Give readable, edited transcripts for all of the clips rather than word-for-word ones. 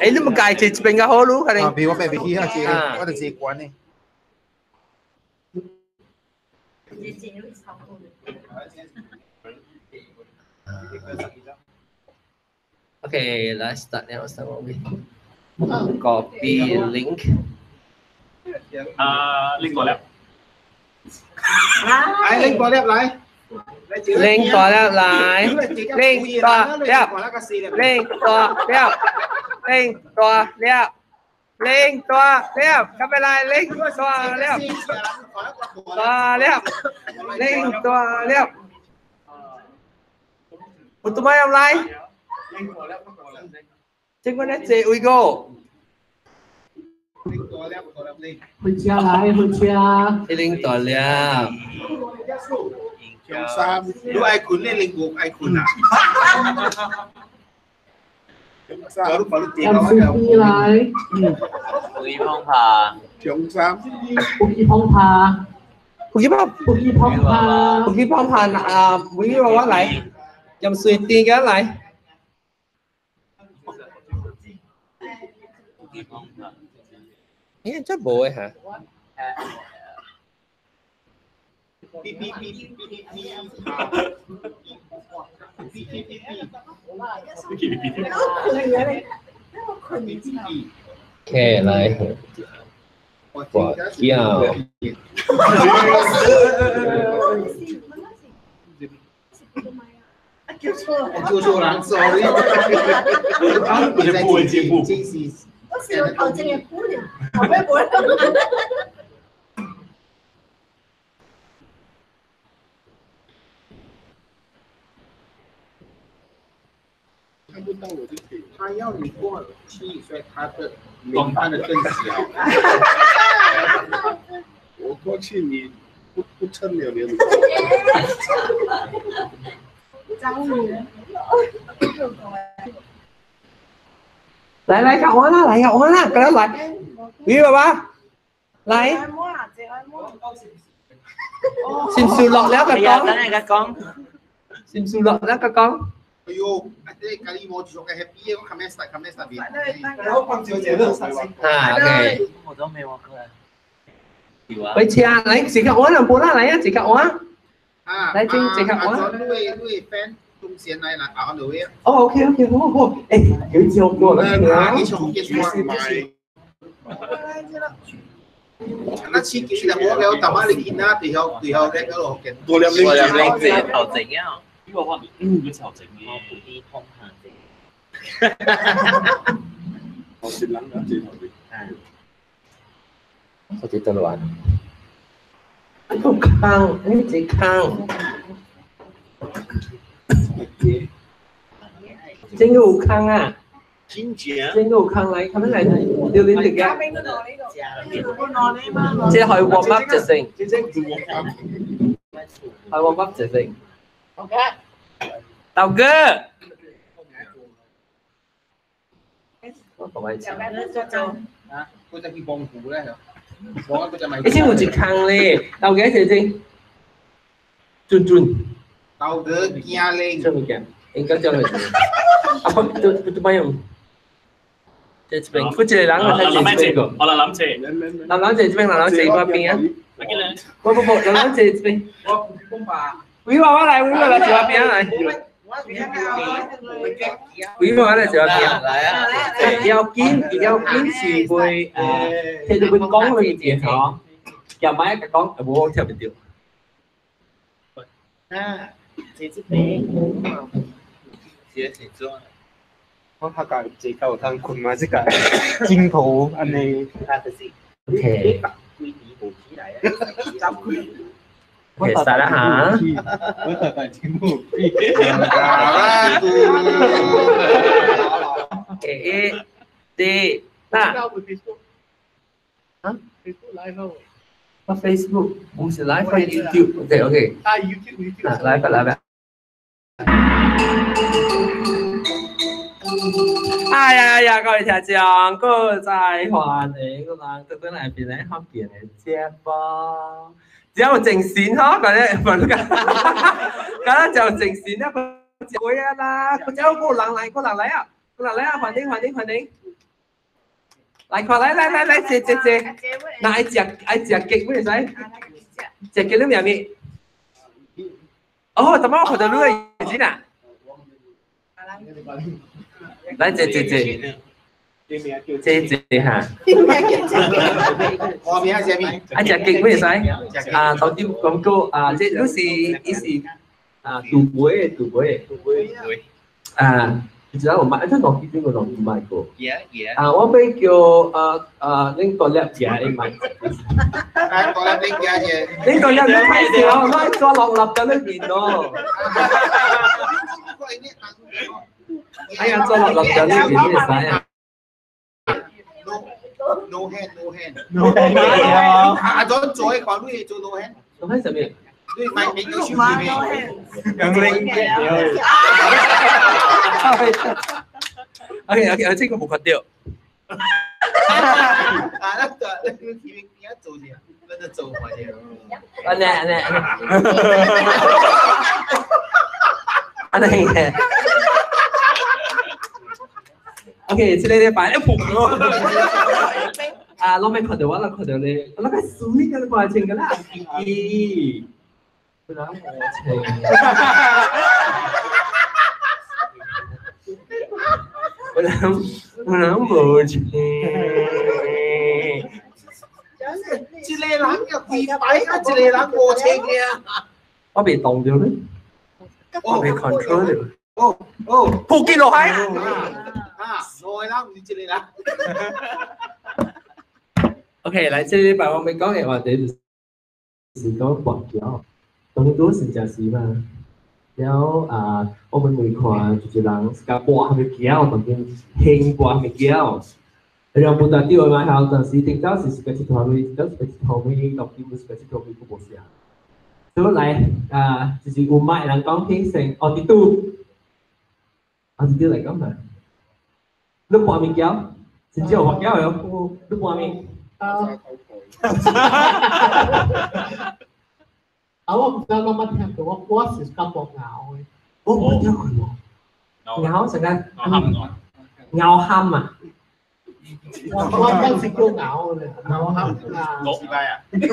欸，你毋家坐這邊較好咯，可能。啊，比我爬袂起啊，坐我就坐懸的。 Okay, let's start now. Start with copy link. 啊，拎過來。來，拎過來來。拎大粒來，拎大粒，拎大粒，拎大粒，拎大粒，咁樣來，拎大粒，大粒，拎大粒。我做咩要來？這個呢，這位個。回家來，回家。拎大粒。三，你愛睏你拎無愛睏啊？ M C P 來。福基碰爬。中三。福基碰爬。福基碰。福基碰爬。福基碰爬啊！每個我來，任隨便嘅來。咦，真無嘅嚇。 B B B B B B B B B B。 OK，來。我要。我叫錯人，sorry。我是不會進步。我是有頭前的姑娘，後尾無。看不到我就可以。他要你過去，所以他的臉看得更小。我過去你不撐了你。來來，夾我啦，來夾我啦，過來來，魚爸爸，來。先數落了個講。等下個講。先數落了個講。哎呦，啊！這家己無做個 happy，我看咩事，看咩事邊。然後放九姐樂。啊，OK。我都沒玩過。喂，車來，自己玩啦，冇啦，來啊，自己玩。啊，來，這自己玩。啊，你位你位 friend 中線來啦，啊，你位。哦，OK OK，好好，欸，幾照過啦。啊，幾長幾長。那刺激就冇了，大媽你見啦，對後對後咧嗰度嘅。多兩多兩零字頭整啊！呢個可能嗯，頭整嘅。我啲通行整。我是人啊，這頭整。我記得啦。有空，你這空。真有空啊！真正。真有空來，他們來榴蓮食嘅。這係 warm up 就先。係 warm up 就先。 OK。豆哥。我講緊。啊，嗰隻叫幫扶咧，我嗰隻咪。你先有一空咧，豆哥是先。準準。豆哥驚咧。什麼驚？應該叫咩？啊不，都都不用。這邊，佢一個人我睇這邊個。我諗諗住。諗諗這邊，諗諗這邊啊。不不不，諗諗這邊。我講吧。偉爸爸來，偉爸爸坐我邊來。偉爸爸來坐我邊。來啊！要緊，要緊是會誒，聽到佢講嗰件事嗬，又買一個講，無聽唔到。啊，這這邊。是是做。我客家這個有通困嘛？這個鏡頭按呢。啊，就是。 OK。規年無起來啊！ OK，殺啦嚇。我大大節目。 OK，一、二、三。啊？Facebook live 我 Facebook，我唔是 live 係 YouTube。OK OK。啊，YouTube YouTube。啊，來吧來吧。哎呀呀！各位聽眾，各在歡迎個人倒轉來變來福建的節目，只有精神嗬，嗰啲唔係㗎，嗰啲就精神啊，個會啊啦，個有個人來，個人來啊，來啊，歡迎歡迎歡迎。來看，來來來來，坐坐坐。那愛食愛食雞，會使？食雞你名咩？哦，怎麼我看到你的樣子啊？來坐坐坐，坐坐哈。我名啥物？愛食雞會使？啊，頭先講過啊，這你是伊是啊，賭博的賭博的。啊，你知道我買，這農機這個農機買過。啊，我欲叫啊啊，恁大粒食的買。哎，大粒恁食者。恁大粒你歹勢哦，我愛抓六粒在裏面哦。哎呀，抓六粒在裏面，你會使啊？ No hand, no hand. No hand 啊，做做一款，你做 no hand。 No hand 啥物？你買免個手機咩？用拎嘅。 OK OK，這個無看到。啊，那個那個提名你要做啥？那個做乜嘢？按呢按呢按呢。按呢嘅。OK，這個禮拜一撲咯。啊，攏免看到我，攏看到你，我那個水嘅過程㗎啦，咦？佢諗我情。我諗我諗無情。一個人又規擺啊，一個人無情嘅。我被凍咗咩？我被 control 了。哦哦，撲擊落海。啊，兩個人毋是一個人。 OK，來，這禮拜我欲講的話題就是講跋筊，當初是誠時嘛。了啊，我們會看就是人是共跋啥物筊，當今興跋啥物筊。然後不但對嘛，曉當時頂早是是個佚佗物，頂早是個佚佗物，當今是個佚佗物，閣無啥。所以來啊，就是有麥人講起成哦，佇拄，啊，佇拄來講嘛，你跋物筊，真正有跋筊的哦，你跋物。啊！啊，我毋知影攏捌聽過，我我是感覺熬的。我冇聽過喎。熬成個熬餡啊！我我我是叫熬的。熬餡啊！落幾擺啊？落幾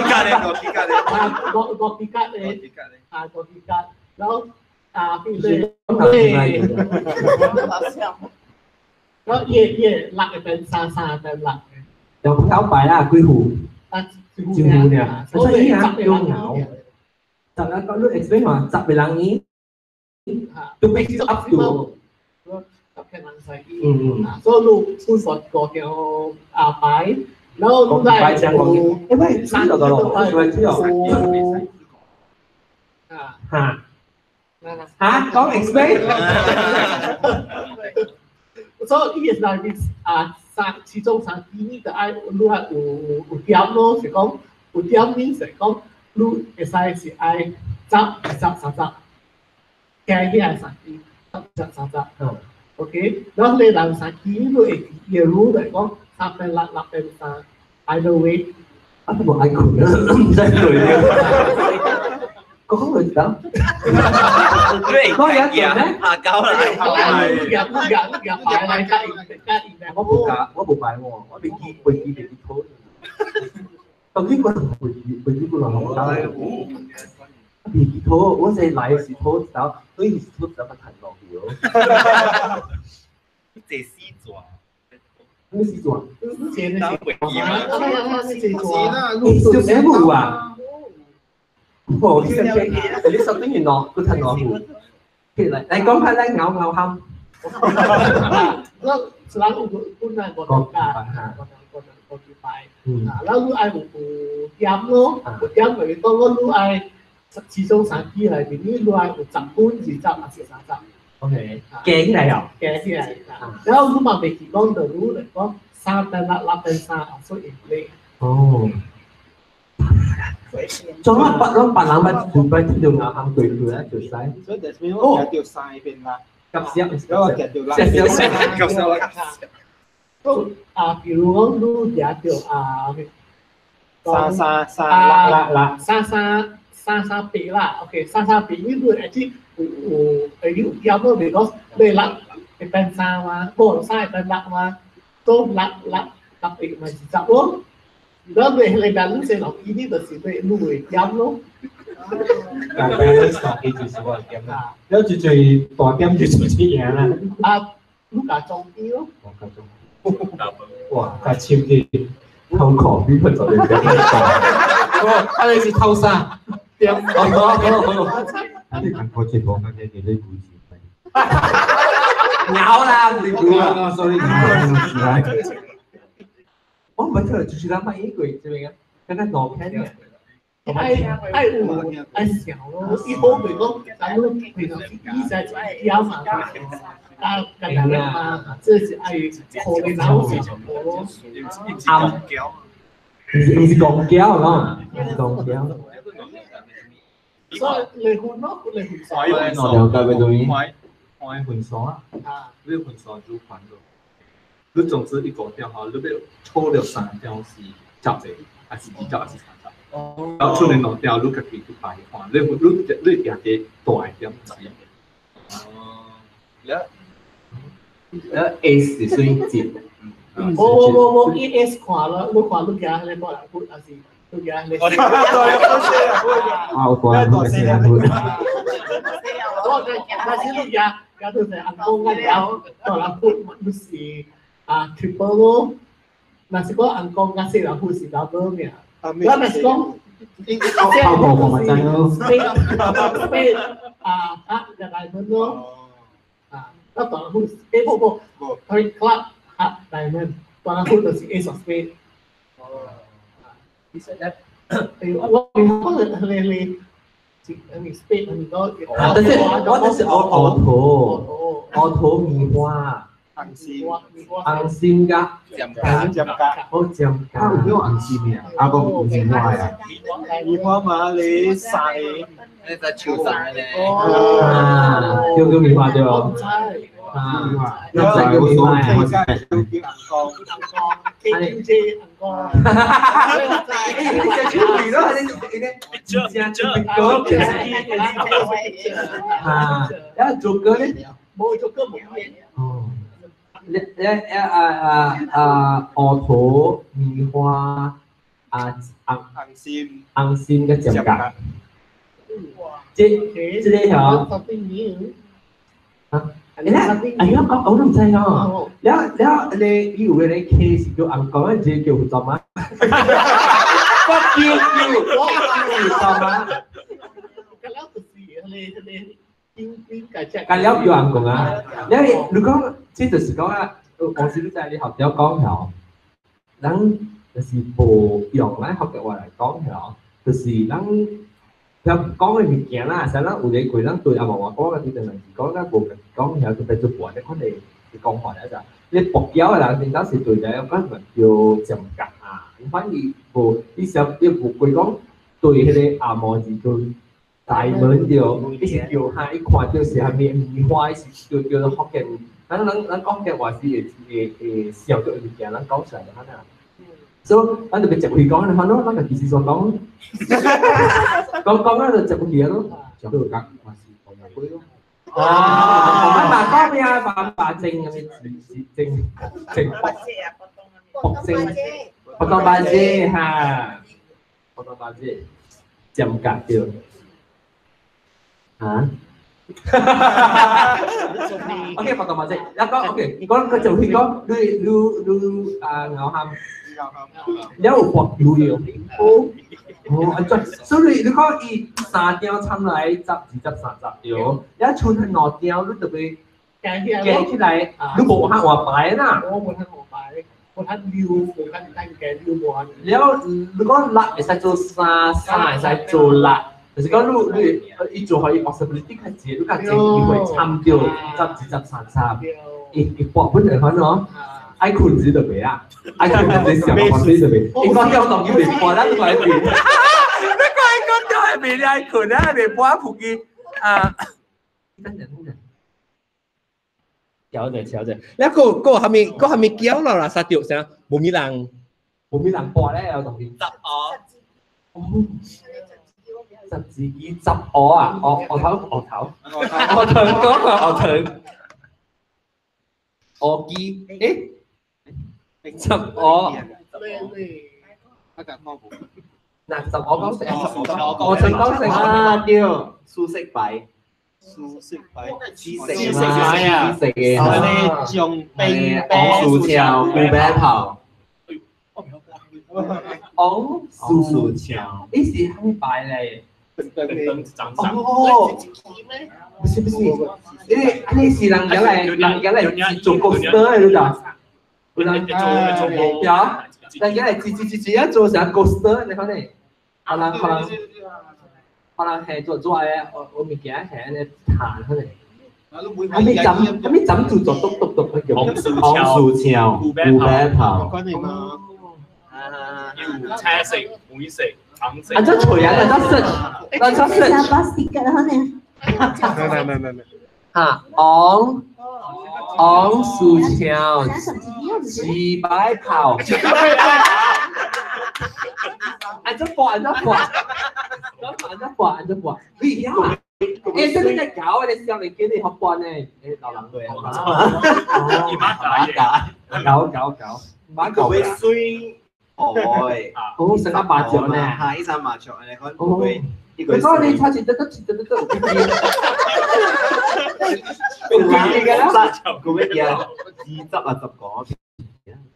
格咧？落幾格咧？啊，落落幾格咧？啊，落幾格，然後啊，比如說，然後夜夜六會變三，三變六。又不搞擺啦，幾戶？啊，一戶爾，所以啊，叫熬。十個講你 explain 話，十個人伊，都 make up to。十個人使。嗯嗯。所以你本身個叫啊擺，然後你來有。因為三個咯，係咪？啊。嚇！嚇，講 explain。所以伊會內面啊，三其中三支你著愛你愛有有點咯，是講有點你是講你會使是愛十、二十、三十，加起來三支，十、二十、三十。嗯。 OK，然後你人三支你會記錄來講三變六，六變三，either way。啊，都無愛睏啊，毋知對了。講講就得。對，我有做咩？下膠啦。你入擺來加加我無加，我無擺喎，我未記未記未記妥。當然我未記未記過人我未記妥，我是來是妥走，所以是妥走個彈落去哦。這死做。咩死做？錢當回憶嘛。欸，小姐冇啊？哦，這個你手頂完落，佢彈落去。嚟嚟講下咧，咬咬冚。我人有本來五個五個五個拜，啊，然後你愛有有點咯，有點就是講我你愛其中三支內面，你愛有十分、二十還是三十？OK，加起來哦。加起來，然後你嘛袂記講就你來講三變六，六變三，所以你。哦。做乜別攏別人捌有捌聽到咬冚對佢咧，就使。所以就是我夾到三變啦。夾小，我夾到六。夾小啦。啊，比如講你夾到啊，三三三六六六，三三三三八啦，OK，三三八，你會會有有會有點咯，比如講你六會變三嘛，無三會變六嘛，都六六六會咪是十咯。如果你你但你先落呢啲就是你你會減咯。大概三個就是我點啦，了最最大點就出去贏啦。啊，你加中啲咯。我加中。哇，加深啲，偷狂呢個就嚟點講？哦，他哋是偷啥？點？你講過這講緊嘅你故事。咬啦，你估啊？sorry，我唔係出嚟就是咱買衣櫃這邊啊，跟咱兩片嘅。愛愛有愛想咯，一好袂講，咱攏平常時伊在一點嘛，啊，簡單嘛，這是愛可能老是咯。啱。唔是講膠咯，唔是講膠。所以離婚咯，離婚。我了解為做咩？換婚紗啊，你婚紗就還咗。你總之一個點吼，你欲抽了三張是十個，還是二十，還是三十？哦。然後出來兩條，你家己去排換，你你你定個大點是。哦。了。了 S 是算節。無無無無，伊 S 看咯，你看你行迄個無人付，還是你行迄個？啊，我講大細人付。我但是你行，行到是紅光啊條，大人付，你是啊 triple 咯。若是講紅光啊細人付是 double 爾。我若是講，透過我咪知咯。 spade 啊啊，入來門咯。啊，那大人付，欸不不，佢 club 啊 diamond，大人付就是 ace of spade。哦。其實咧，我我你你你 spade 你講。但是我就是學圖，學圖棉花。紅心，紅心噶，尖價，尖價，好尖價。啊，有紅心嘅，啊，無棉花啊。棉花嘛，你曬，你在樹上咧。啊，叫叫棉花對無？啊，那這個棉花啊。叫叫紅光，紅光，K J 紅光。你只手臂咯，你你你只歌。啊，然後做歌咧？無做歌無咩。哦。你你啊啊啊！鵝肚、棉花、啊紅紅心、紅心嘅尖角，這這個曉啊？你睇，哎呀，我我都唔知哦。了了，你伊有個咧 case 叫紅光，這個叫做什麼？我叫叫我叫什麼？咁了就是你你。咁了叫紅光啊！你如果這就是講啊，我是你在你學校講曉，咱就是無用咱學嘅話來講曉，就是咱講嘅物件啦，使咱有個過咱對阿媽話講嘅啲，就是講咱無講曉，就變做無咧款嘅講法咧就，你博繳嘅人真正是對來講叫尖角啊，反而無你想你無過講對彼個阿毛字叫大門對，伊是叫哈，伊看著是啥物棉花，伊是叫叫做福建。咱咱咱講嘅話是會會會想到物件，咱講出來就好啦。所以咱就別接去講，你看咯，咱就其實所講，講講啊就接去咯，就講嘛是講鬼咯。啊，咱嘛講咩啊？嘛嘛正咁嘅字正正朴正朴當巴姐哈，朴當巴姐，尖角對。啊？OK，朴當巴姐，一講 OK，講佢就去講，你你你啊咬喊，了有博球了，哦，哦，安怎？所以你看伊三張參來十二十三十對，一剩兩張你特別加起來，你無法換牌啦。我無法換牌，無法溜，無法單加溜無。了，你講六會使做三，三會使做六。就是講你你伊做予伊 possibility 較濟，你較濟機會參著十二十三十，伊伊博本來反正愛睏子就袂啊，愛睏子上房子就袂，伊講叫當伊袂博，咱都來變。你講伊講叫伊袂愛睏啊，袂博附近啊。等陣等陣，調者調者，你個個係咪個係咪叫啦啦？殺掉啥？無咪人，無咪人博咧，有當伊。十哦。十字支執我啊！我我頭我頭，我頭講個我頭。烏雞，欸，十烏。嗱，十我講食，我想講食啊對，素色擺，素色擺，紫色嘛，紫色嘅，啊，醬冰紅薯條、古白頭，紅薯條，呢是蝦米擺咧？哦，不是不是，你是人家來，人家來做公司的，你知道？人有，人家來自自自自一做成公司，你看你，可能可能可能係做做嘅，我我物件係咧彈出嚟。係咪枕係咪枕住做篤篤篤叫？紅紅薯條、古古白頭。要青色、灰色、橙色。啊，這錘啊，這色，這色。嚇，紅紅薯條，幾百炮。啊，這播，這播，這播，這播，你曉啊？欸，這你在搞，你上嚟叫你學播呢？欸，老人對啊。馬架，搞搞搞，馬搞會水。哦，哦，成個麻雀呢？嚇，一隻麻雀，你看會。你講你差錢得得錢得得得，個個咩嘢？二執啊，十個。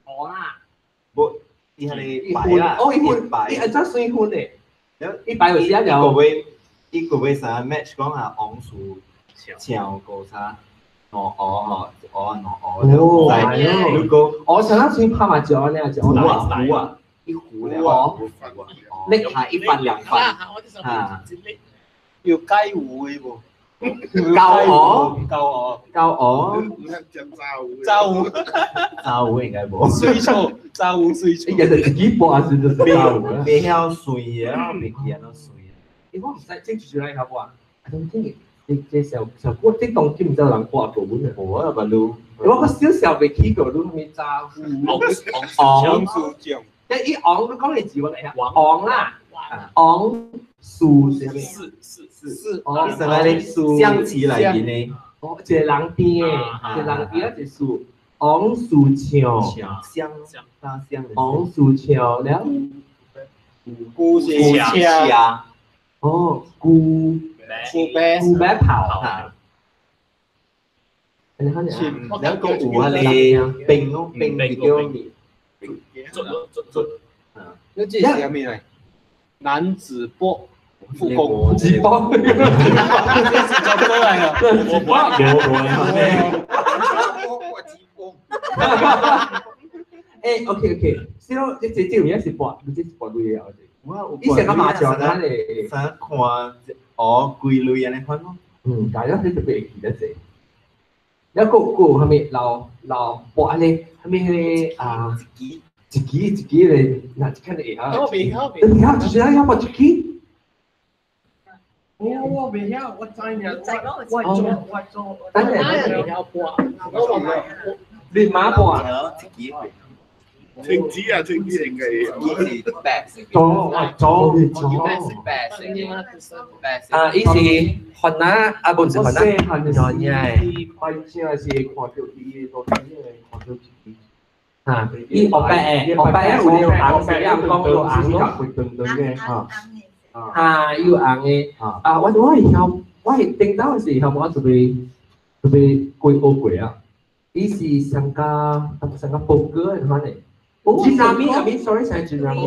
我啦。無，伊係你擺啦，哦，一分，擺，伊按怎算分的？一擺有時啊，一個位，一個位啥 match 講下紅薯長個啥，兩鵝吼，一鵝啊兩鵝。哦，如果我上一次拍麻雀呢，就糊啊糊啊，一糊兩糊你下一份兩份嚇，要雞糊嘅喎。夠鵝，夠鵝，夠鵝，炸糊，炸糊應該無。水草，炸糊水草。其實自己播還是就是炸糊啦。未曉算嘅，未記得算。你我唔使整住嚟好唔好啊？啊，總之你這小小過，這當今唔知人過做本啊。無啊，不擼。我個小時候未起過，擼咩炸糊？紅薯醬。一紅，你講你字我嚟啊。紅啦，紅樹是咩？是是是。哦，什麼咧？象棋來面的。哦，一個人邊的，一個人邊一個樹，紅樹樹，象大象。紅樹樹了。古樹樹。哦，古古白古白跑。兩個有啊，你冰咯，冰叫咩？做做做。那這是啥物來？男子波復工，子波，這是做歌來的，我不我我欸，OK OK，先咯，你這這有影是博，你這是博類的，我以前個麻將咱嘞，啥看哦，規類按呢款咯。嗯，大家你特別會記得這。了閣閣有啥物老老博按呢？啥物彼個啊？一支一支一支咧，若一看就會曉。我袂曉，你袂曉，就是咱曉博一支。我我袂曉，我知爾。我做我做。等下，袂曉博，我嘛。你馬博啊？一支。停止啊！停止應該。一支白色。左左左。白色嘅。白色。啊，伊是雲南啊，不是雲南，細漢開始是看到伊個看到伊。啊，伊黑白的，黑白的有了紅色，講有紅咯。哈。啊，有紅的。啊，我我會曉，我會頂到時候，我準備準備過學過啊。伊是上加上加報告的款的。金南米啊，咪，sorry，係金南米。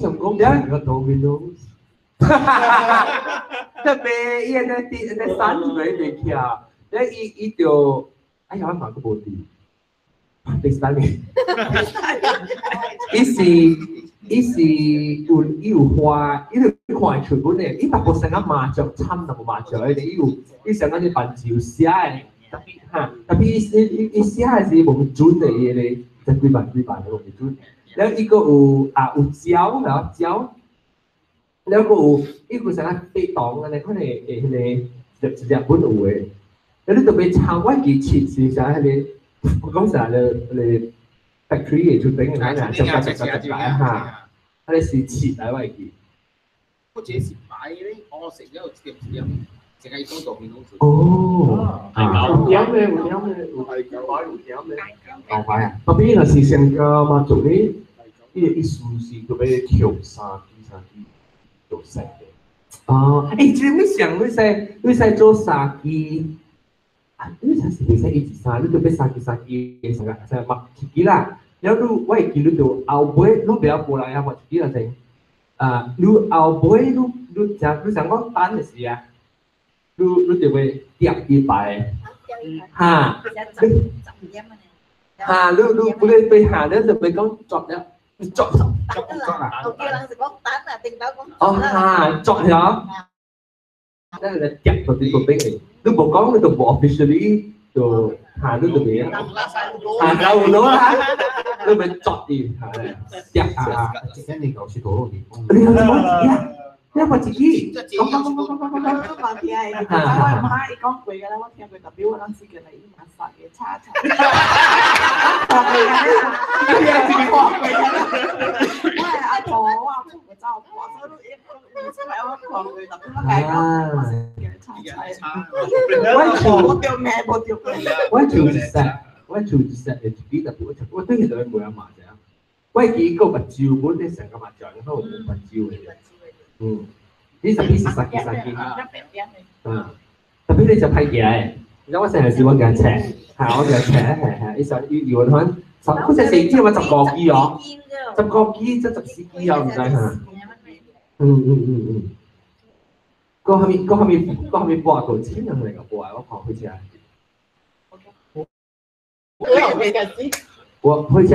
想講兩個都沒有。哈哈哈！特別伊那啲那山就袂起啊，咧伊伊就哎呀，我嘛閣無佇，第三年，伊是伊是有伊有花，伊就看會出本的，伊淡薄像啊麻雀參淡薄麻雀的，伊有伊像啊隻番薯寫的，特別哈，特別伊伊伊寫的是無準的伊個，十幾萬幾萬的無準，了伊閣有啊有蕉，然後蕉。了閣有，伊有啥八糖按呢，可能會彼個一一粒本有的。了你特別參，我記切是啥彼個，我講啥咧？彼個 factory 的出頂的，哪只只只只哈，彼個是切來我會記。我這是白咧，我食了一點一點，哦，有點嘅，有點嘅，有有點嘅。講快啊！特別若是上個媽祖咧，伊的意思是特別跳三支三支就識的。哦，欸，這個你想你使做三支，啊，你才是袂使一直三，你特別三支三支，三個三個抹一支啦。了你我會記你就後尾你不要過來啊，抹一支啦先。啊，你後尾你想你想講等的時啊，你就會疊一排，哈。哈，你不對對下，你就會講作了，作作作啦。哦哈，作了，那個疊到啲個邊嚟，你無講你就無 officially 就下你就未啊，下夠到啦，你咪作啲下咧，疊啊。你搞是多少你有講自己啊？你有自己？講講講講講講講。我嘛聽的，我媽伊講過個啦，我聽過，特別我當時叫伊嘛殺個叉叉。你啊，自己看過啦。我的阿婆，我阿婆會走看，所以伊講出來我看過，特別我甲伊講，我是叫叉叉。我厝無著命，無著命。我厝一set，我厝一 set 會自己特別，我我對佢就會無阿媽啫。我記個目睭，本身成個目睭，我有目睭的。嗯，你十一是三支三支，嗯，特別你就歹行的，你知我成日是我驚斜，嚇我驚斜，係係，伊上伊以為可十，嗰隻四支嘛15支哦，15支即14支哦，唔知嚇。嗯。嗰後面播個錢人嚟個播啊，我看開車。我開車，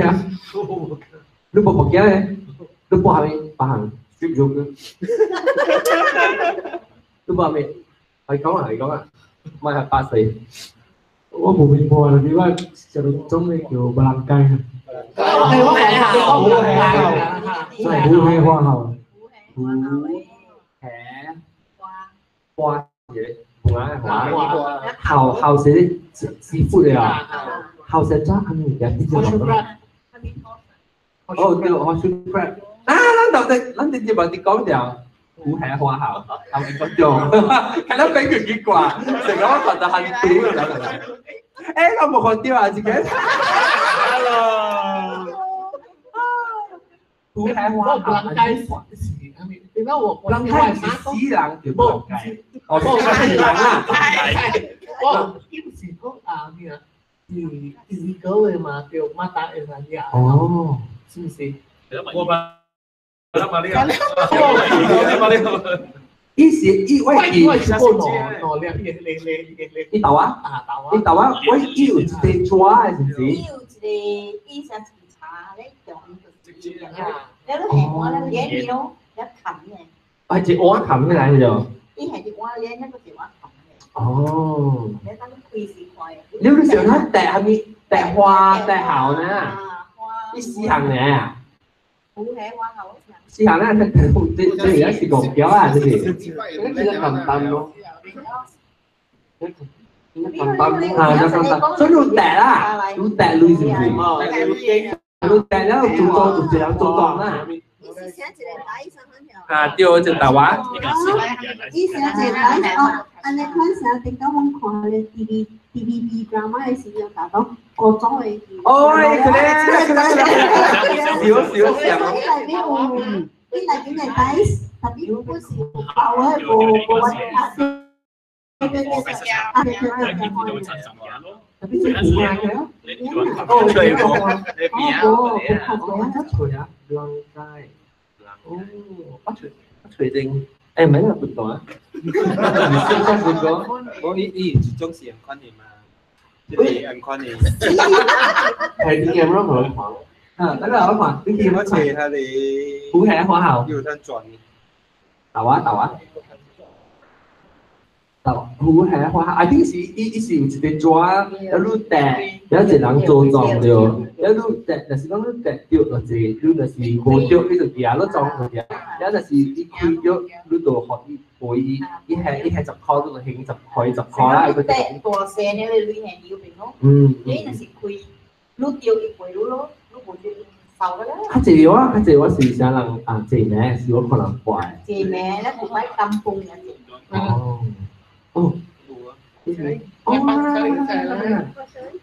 你播目鏡咧？你播下面別行？接咗嘅，都冇咩，係講啊，係講啊，唔係84。我無聽過，你話就種嘅叫白蘭雞。胡胡黑花好。胡黑花嘢，花花，後後是師傅的啊，後是抓阿咪嘅，哦對，我出 crab。啊！咱到底咱直接問你講掉，胡黑花好，係咪講掉？看到俾佢結果，成個我覺得很屌啦！欸，我冇看到啊，自己。Hello。胡黑花好。人街是啥物？點解我人街是死人叫人街，哦，死人啊！我伊毋是講啊咩啊？是是個的嘛，叫馬達的人呀。哦，是毋是？我把。伊是伊我記，我是過兩兩兩兩兩。伊豆啊？伊豆啊？我伊有一個紙的，是毋是？伊有一個，伊寫一個茶咧，中就是，了你下碗咧連伊咯，了冚的。啊，一碗冚起來就。伊係一碗連，那個一碗冚的。哦。你等開始看。你想他帶啥物？帶花帶好呢？伊四項呢？四項呢？這這而家是戇叫啊！這是。這個簡單咯。簡單啊，就簡單。所以你帶啦，你帶鐳是毋是？你帶了做做就一人做當啦。啊，對，就台灣。伊寫一個來哦，按呢款啥？頂到阮看咧 TVB drama 的時陣，達到高中的。哦，佢咧，佢咧，少少少。伊內面有，伊內面的 dice，特別不是有包的，無無完啊。對對對對，特別是古啊嘅，哦，對哦，哦，哦，啊，人街，哦，我揣我揣定，欸，唔係啊，不懂啊，你先講，我伊伊一種是按款的嘛，這個按款的，係點樣咯？我看，啊，等下我看，你見我揣他的，胡黑花好，有通轉。豆啊豆啊。胡黑花，啊！頂是伊伊是有一個紙，了你帶，了一個人做狀著，了你帶，若是講你帶著，就是你若是無著，你就舉咧裝就舉，了若是伊開著，你就予伊賠伊，伊還伊還10箍，你就還10塊10箍啦。你帶大細呢？你鐳還有變咯。你若是開，你著伊賠你咯，你無著伊收個啦。較濟我，較濟我是啥人啊？濟名是我可能掛。濟名，咱有擺金鳳也濟。哦。哦。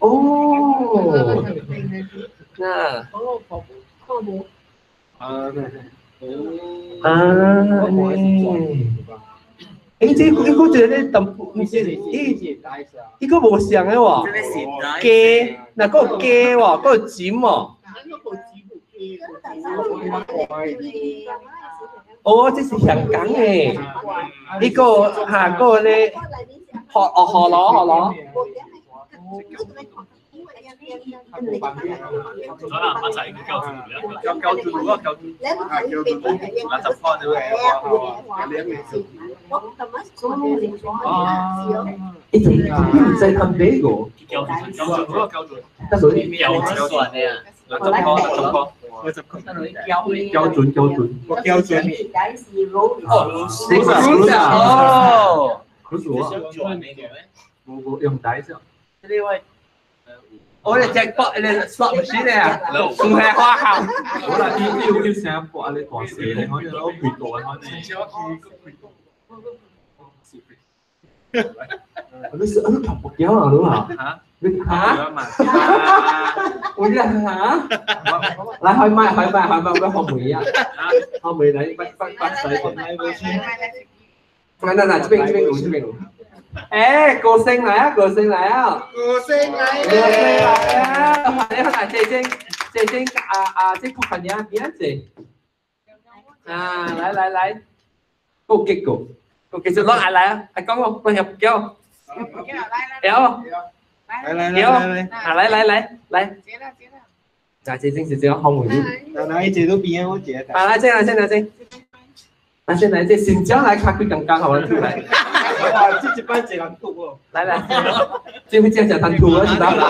哦。哦。那。啊，啊，欸，這個這個咧，淡薄，伊伊個無像的喎，雞，若閣有雞喎，閣有尖喎。哦，這是香港的，伊個下個咧，河哦河螺河螺。欸，你唔使睇呢個？得水標準標準，標準。哦，不是我，我用帶上。我哋隻博，你 slot machine 啊，唔係花校。我啦，伊有叫聲播啊，你大細咧，可以攞幾多啊？你是你讀不了啊？你啊？你嚇？我咧嚇？來開麥，開麥，開麥，我學梅啊！學梅來，不不不使。來來來，這邊這邊錄，這邊錄。欸，歌星來啊，歌星來啊！歌星來歌星來啊！你看，這先這先啊啊，這部分呀，邊這？啊，來來來，夠結果，夠結束，攞來來啊！阿講我，我入叫。有。來來來來，啊來來來來。來，這先是這個好梅。來來，這都邊我這。啊，來這來這來這。來先來這新疆來卡幾剛剛好來。哇！這一擺一人吐哦。來來，這會這樣講單吐啊，知道嗎？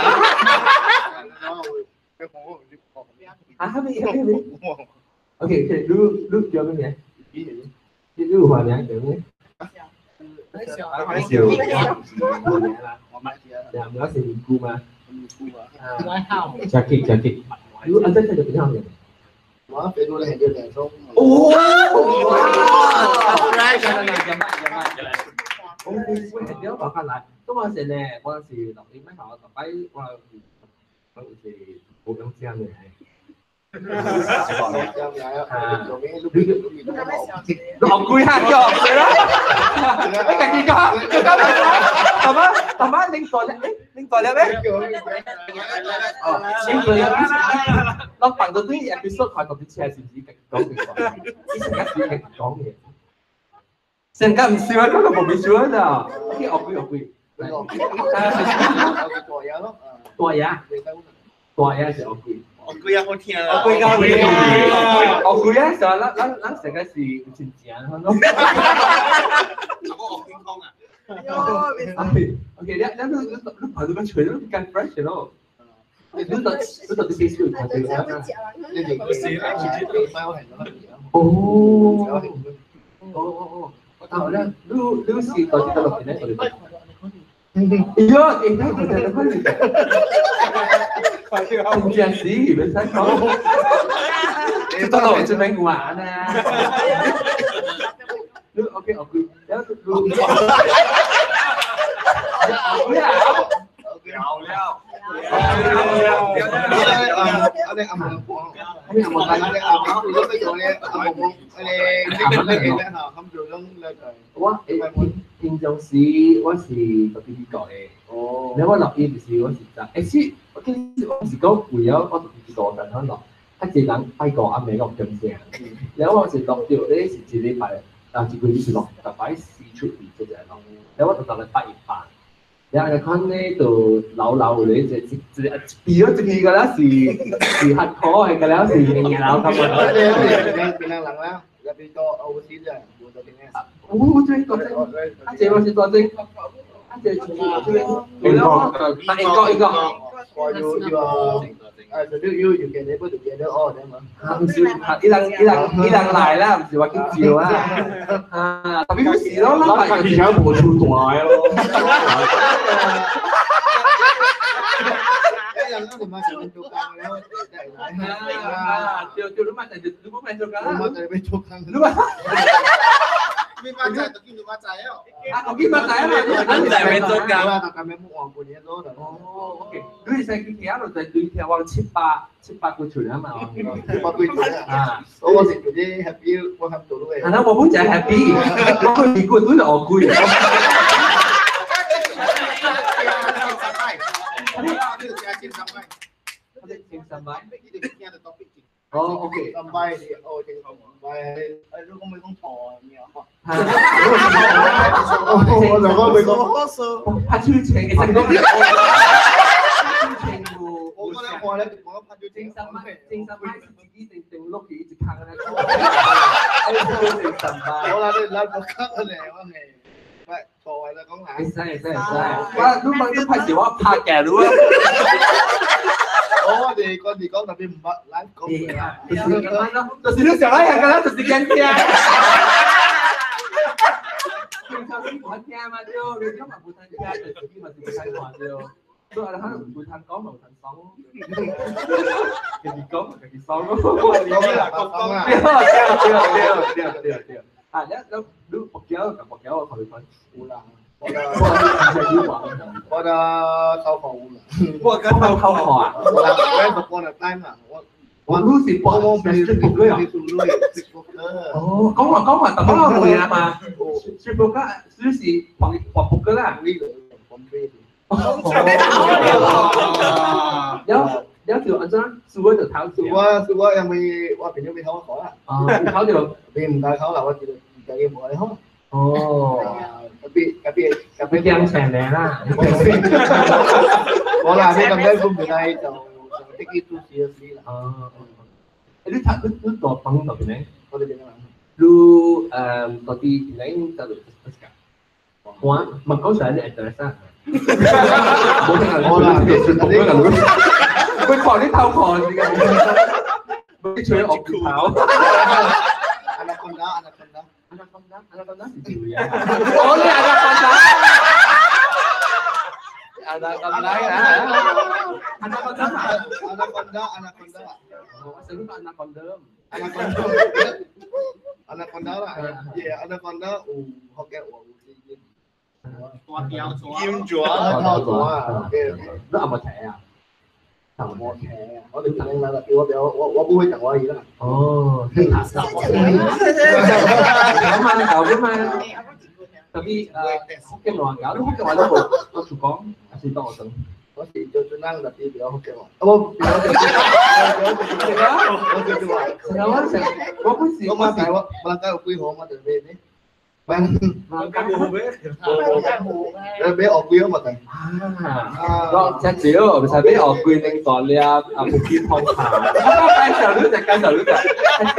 啊，還沒還沒。OK OK，你你叫咩名？你你有花名叫咩？小。兩個是尼姑嗎？啊。 Jackie Jackie，你啊這這就比較好。我飛到咧係兩種。哦！我我係點講翻嚟？咁我時咧，我時落啲咩頭，特擺我我是冇咁正嘅。落攰下腳對啦，你家己講，講大媽大媽拎袋咧，拎袋了咩？哦，拎袋了，我放到對 episode 看到啲車是唔是講嘅？之前一時係講嘅，成家唔笑啊，嗰個冇變笑啊咋？啲惡鬼惡鬼，大爺咯，大爺，大爺是惡鬼。惡鬼啊，好聽啊！惡鬼夠惡鬼啊！就咱咱咱成個是有親情咯。我惡鬼講啊！OK，你你你你跑到個吹，你咁 fresh 咯。你到你到底幾時睇到啊？哦哦哦哦！但係咧，你你是到底到落邊咧？哎呀，你睇佢哋佢哋。真正死，袂使講。就到落這邊玩啊！你 OK OK，然後你不要。了了。阿阿毛阿毛阿毛，阿毛我平常時我是特別美國的，哦，你我落去就是我是十，欸是，我其實我是講為了我特別多但可落，較濟人拜五暗暝攏點聲，然後我是落著咧是一禮拜，啊一個月是落，逐擺四出去做一個落，然後我逐逐禮拜一辦。然後看咧就老老咧，就一一變咗一個了是是黑可的，個了是硬老咁啊。邊人啦？入邊多歐斯啫，冇得點咧。我這邊多精，啊這我是多精，啊這這邊，英國，啊英國英國。我要要啊，就要要 get able to get all 啫嘛。啊，唔是，伊人伊人伊人來啦，唔是我去招啊。啊，特別是咯，咱家己無出大咯。啊，對對，你嘛就你冇買做工，我嘛就要做工，你嘛。你馬仔就叫馬仔哦。啊，我叫馬仔啊嘛，你在咩做工？我就咁樣冇換過嘢做。哦，OK，你是去行就在對聽往七八七八個厝啊嘛，七八個厝啊。我是嗰啲 happy，我合做到嘅。啊，那我本就 happy，我去美國都係惡鬼。哦，OK。三擺哦，正三擺，哎，如果沒講錯咩啊？我就講沒講。拍手情，其實講。我覺得我咧，我拍咗精神擺，精神擺是自己定定落去一直扛咧。精神擺。我啦，你拉我卡咧，我係。喂，錯位啦，講下。會使會使會使，我你問你拍是我拍嘅你啊。我哋嗰時講特別唔捌來講。就是咁樣咯，就是你上來行個啦，就是驚聽。平常時無聽嘛對，你講嘛無通聽，就自己嘛是無通看對。所以可能無通講嘛無通爽，家己講家己爽咯。講啦，講啦。對對對對對對。啊，你你你福建同福建我同你講。有啦。我我的考考有啦。我跟考考考啊。我我我的 time 啊，我我你是播是播歌啊？哦，講話講話，特講話會啊嘛。是播歌，你是播播播歌啦。哦。有有條安怎？是我就頭是我是我因為我朋友未考我考啦。哦，考到。你唔帶考啦，我知道自己冇你好。哦。特別特別特別驚成你啦！我啦，你咁樣講唔係就就的啲都是死啦。哦。你睇你你大房到邊咧？我哋邊個人？你誒到啲你就就我問講上你 address 啊？冇聽人我啦，佢看你偷看你嘅，你吹惡頭。 Anaconda, anaconda. Anaconda, anaconda 是條嘢。我呢 anaconda。Anaconda 啊！Anaconda Anaconda, anaconda. 我成日 anaconda。 Anaconda. Anaconda 啦，耶，anaconda 有福建話有啲。大雕金爪，大爪啊！你有冇睇啊？冇睇啊！我哋聽啦，我比較我我不會講華語啦。哦，咁嘛，舊嘅嘛。特別福建話搞，你福建話都冇，我就講，還是當我等。我是做專欄特別比較福建話，我比較做，我做做話。我成我本是我馬大我馬來有幾號嘛？就咩呢？馬來冇咩？你俾學幾號嘛？啊，我只少，唔使俾學幾零大粒啊，木耳湯茶。我介紹你就介紹你就，介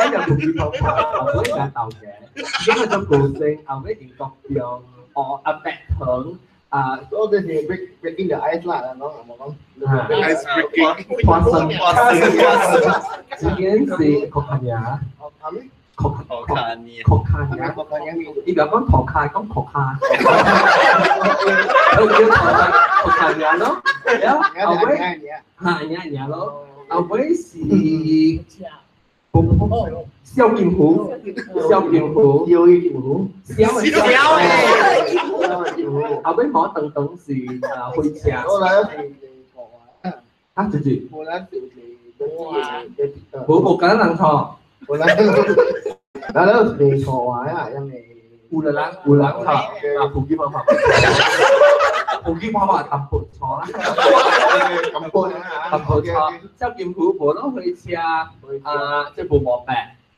紹木耳湯茶，我會講豆嘅，因為做古星，後尾英國用哦啊白糖啊，我這是 breaking the ice 啦，講冇講。 Ice breaking。花生，花生，今天是可卡尼。係咩？可卡尼，可卡尼，你不要講頭卡，講可卡。我叫頭卡，可卡尼咯。然後後尾，嚇，尼尼咯，後尾是小金虎，小金虎，小金虎，小小後尾摩登登是啊火車。我來是啊，姐姐。我來是無無敢人錯。我來，嗱，你是錯話啊，因為有人有人錯，啊，普及方法，普及方法淡薄錯啦，淡薄淡薄錯，小金虎無攏火車，啊，這無毛病，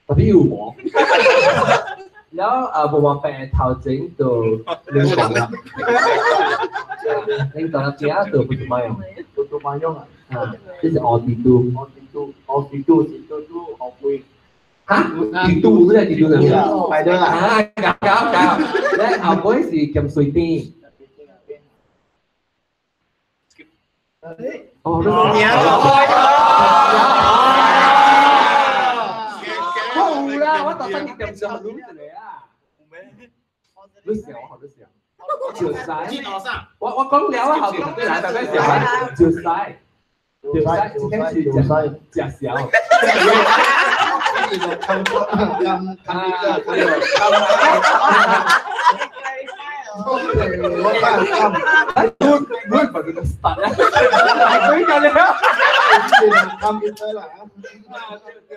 特別有毛。然後啊，無毛病頭前就冷凍啦，冷凍啦，其他就不怎麼樣，不怎麼樣啊，啊，這是奧迪都，奧迪都，奧迪都是都都好貴。嚇？地都咩？地都兩個？係啦。啊，搞搞搞！咧後尾是鹹水甜。哦，我有啦，我特登去鹹水學滷一個啊。你笑，我學你笑。就使。我我講了啊，後邊對來大家笑啊，就使，就使，今天是食食小。你把這個 start 啊，可以講了。 Computer 啦。咱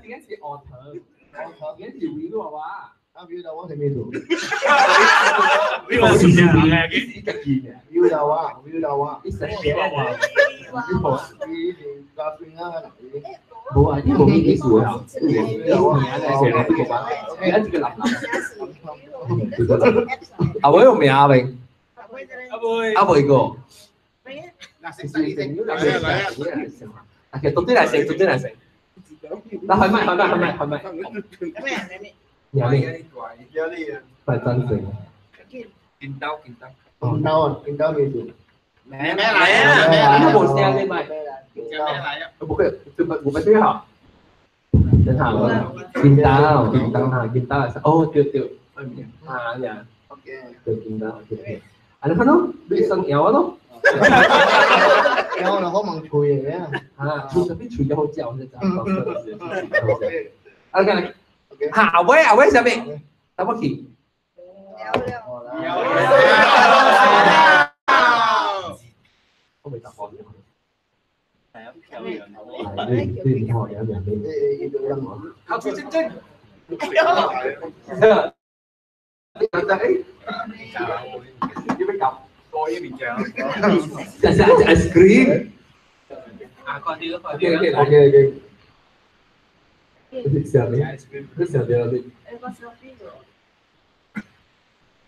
這個是學堂，這個是維路哇。啊，比如我係咩做？呢個是咩？你是家己嘅。比如話，比如話，你是你是咖啡啊？無啊，你無咩意思啊？你名咧，你這個男男。阿偉有名啊？未？阿偉個。啊，其實讀啲嚟食，讀啲嚟食。嗱，開麥，開麥，開麥，開麥。咩咩？快暫停。剪刀，剪刀。剪刀啊！剪刀咩做？咩咩來啊？咩來？你冇聲你咪。不會，我們對好。等下，剪刀，剪刀哈，剪刀哦，對對，啊呀，對剪刀，OK。啊，你看咯，你生搖咯。然後就可能脆嘅。啊，脆特別脆就好食，我就講。啊，看，下位啊位啥物？打不起。我未答過。對對，好，有兩邊。考出真真。你要搞？多一點醬。這是 ice cream。啊，快啲，快啲。 OK OK OK。你想咩？你想咩？你？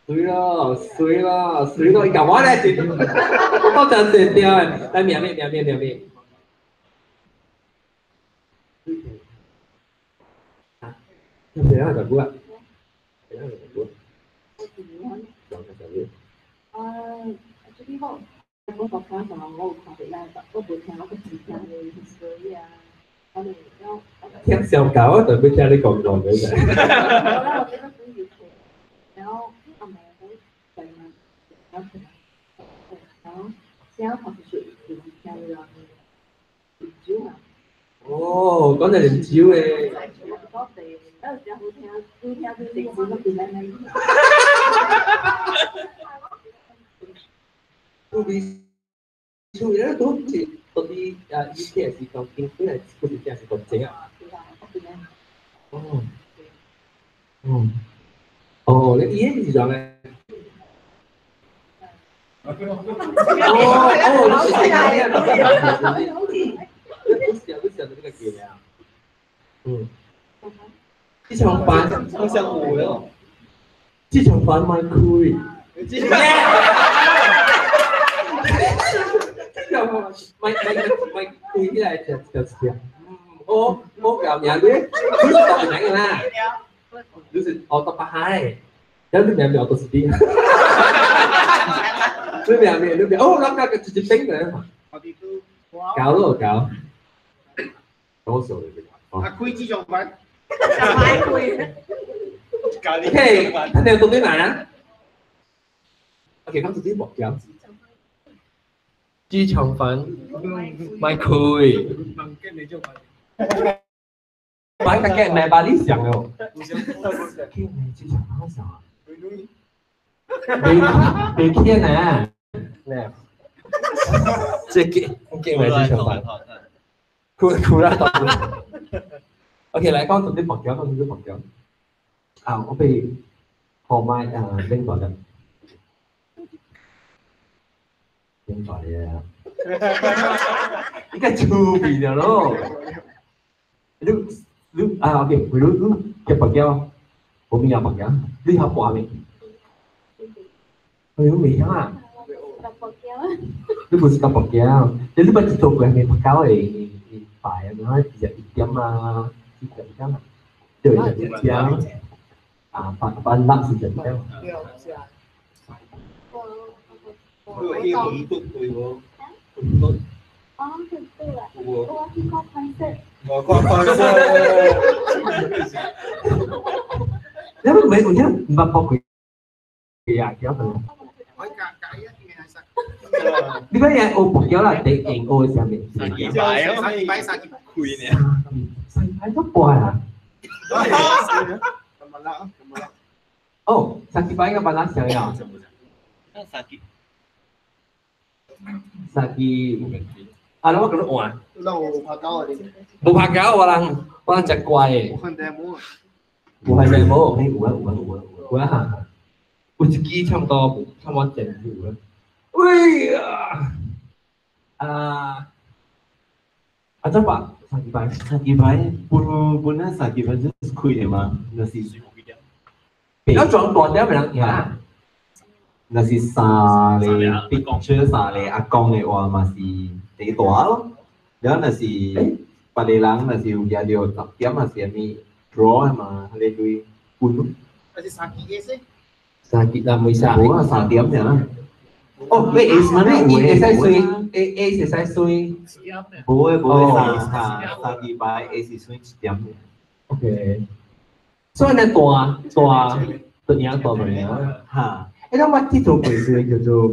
水咯，水咯，水咯！你講我咧，我真係掉，來面面面面面面。啊？咩啊？大哥啊？咩啊？大哥？啊，這個我我國家上我有看到啦，我無聽我個只聽的 history 啊，我哋了。聽小狗，特別聽你講講嘅。我覺得很有趣，然後阿媽我在嘛，然後然後現在好像是就是聽了啉酒啊。哦，講到啉酒誒。都比厝咧都是到底啊，以前是講經，本來不是正是講正啊。哦，哦，哦，你伊個是啥咧？哦哦，你是這個，你想你想這個記啊？嗯，這場飯好像我喲，這場飯蠻虧。咪咪咪開起來就就食。我我舊名你，你是讀名嘅啦，你是我讀白海，有啲名名我讀是啲。你名名你名，哦，那個直接冰嘅，搞咯搞，多數嚟嘅。啊，開這種飯。 OK，你有讀啲咩啊？OK，咁就啲目標。豬腸粉咪開，反個嘅咪把你想哦。豬腸粉想啊？別別騙啊！咩？這個嘅咪豬腸粉，哭哭啦！OK，來講到啲目標，講到啲目標。啊，我被號麥啊拎過嚟。明白了，你個粗鄙了咯！你你啊，OK，你你嘅白膠，我邊有白膠，你有掛未？哎呦，未啊！你不是講白膠，你你捌做過係咪白膠的擺啊？然後一點啊，一點啊，對，一點啊，八八粒是一點。佢有魚骨對無？魚骨。哦，對對啦。我去看concert。我看concert。你唔係有影唔捌播過啊？叫咩？你講嘢學佛教啦，第一學啥物？三支擺，三支擺，三支開呢。三支牌都博啊！咁啦，咁啦。哦，三支牌應該把它想呀。三支。三支。啊，我講你換。那我拍狗啊！無拍狗，我人我人食乖的。無看電無。無看電無，有啊有啊有啊有啊！有一支差不多差不多前有啊。喂呀！啊！啊，這把三支牌，三支牌本本來三支牌就是開的嘛，那是。要裝大點咪能贏。若是三個 picture 三個阿公的話嘛是第大咯，了若是別個人若是有贏到10點嘛是啥物 draw 嘛，彼個對分咯。還是三支 A 三支啦，袂使。無啊，3點爾。哦，你 A 嘛？你會使算 A A 會使算。無的無的，三三三支牌 A 是算1點爾。 OK。所以呢，大大就贏大就贏。哈。欸，咱捌去做過一個叫做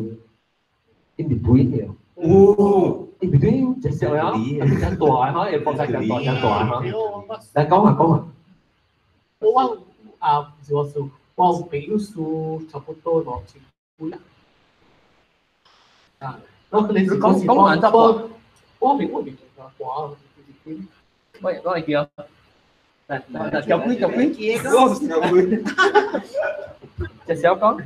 in between 的。哦，in between 真熟呀，真大吼，會放在真大真大吼。來講下講下。我啊，毋是我輸，我有朋友輸差不多2000幾啦。啊，我可能是講講完則我未我未做過，喂，攞嚟叫。嚟嚟，叫幾叫幾？我是叫幾。隻小講。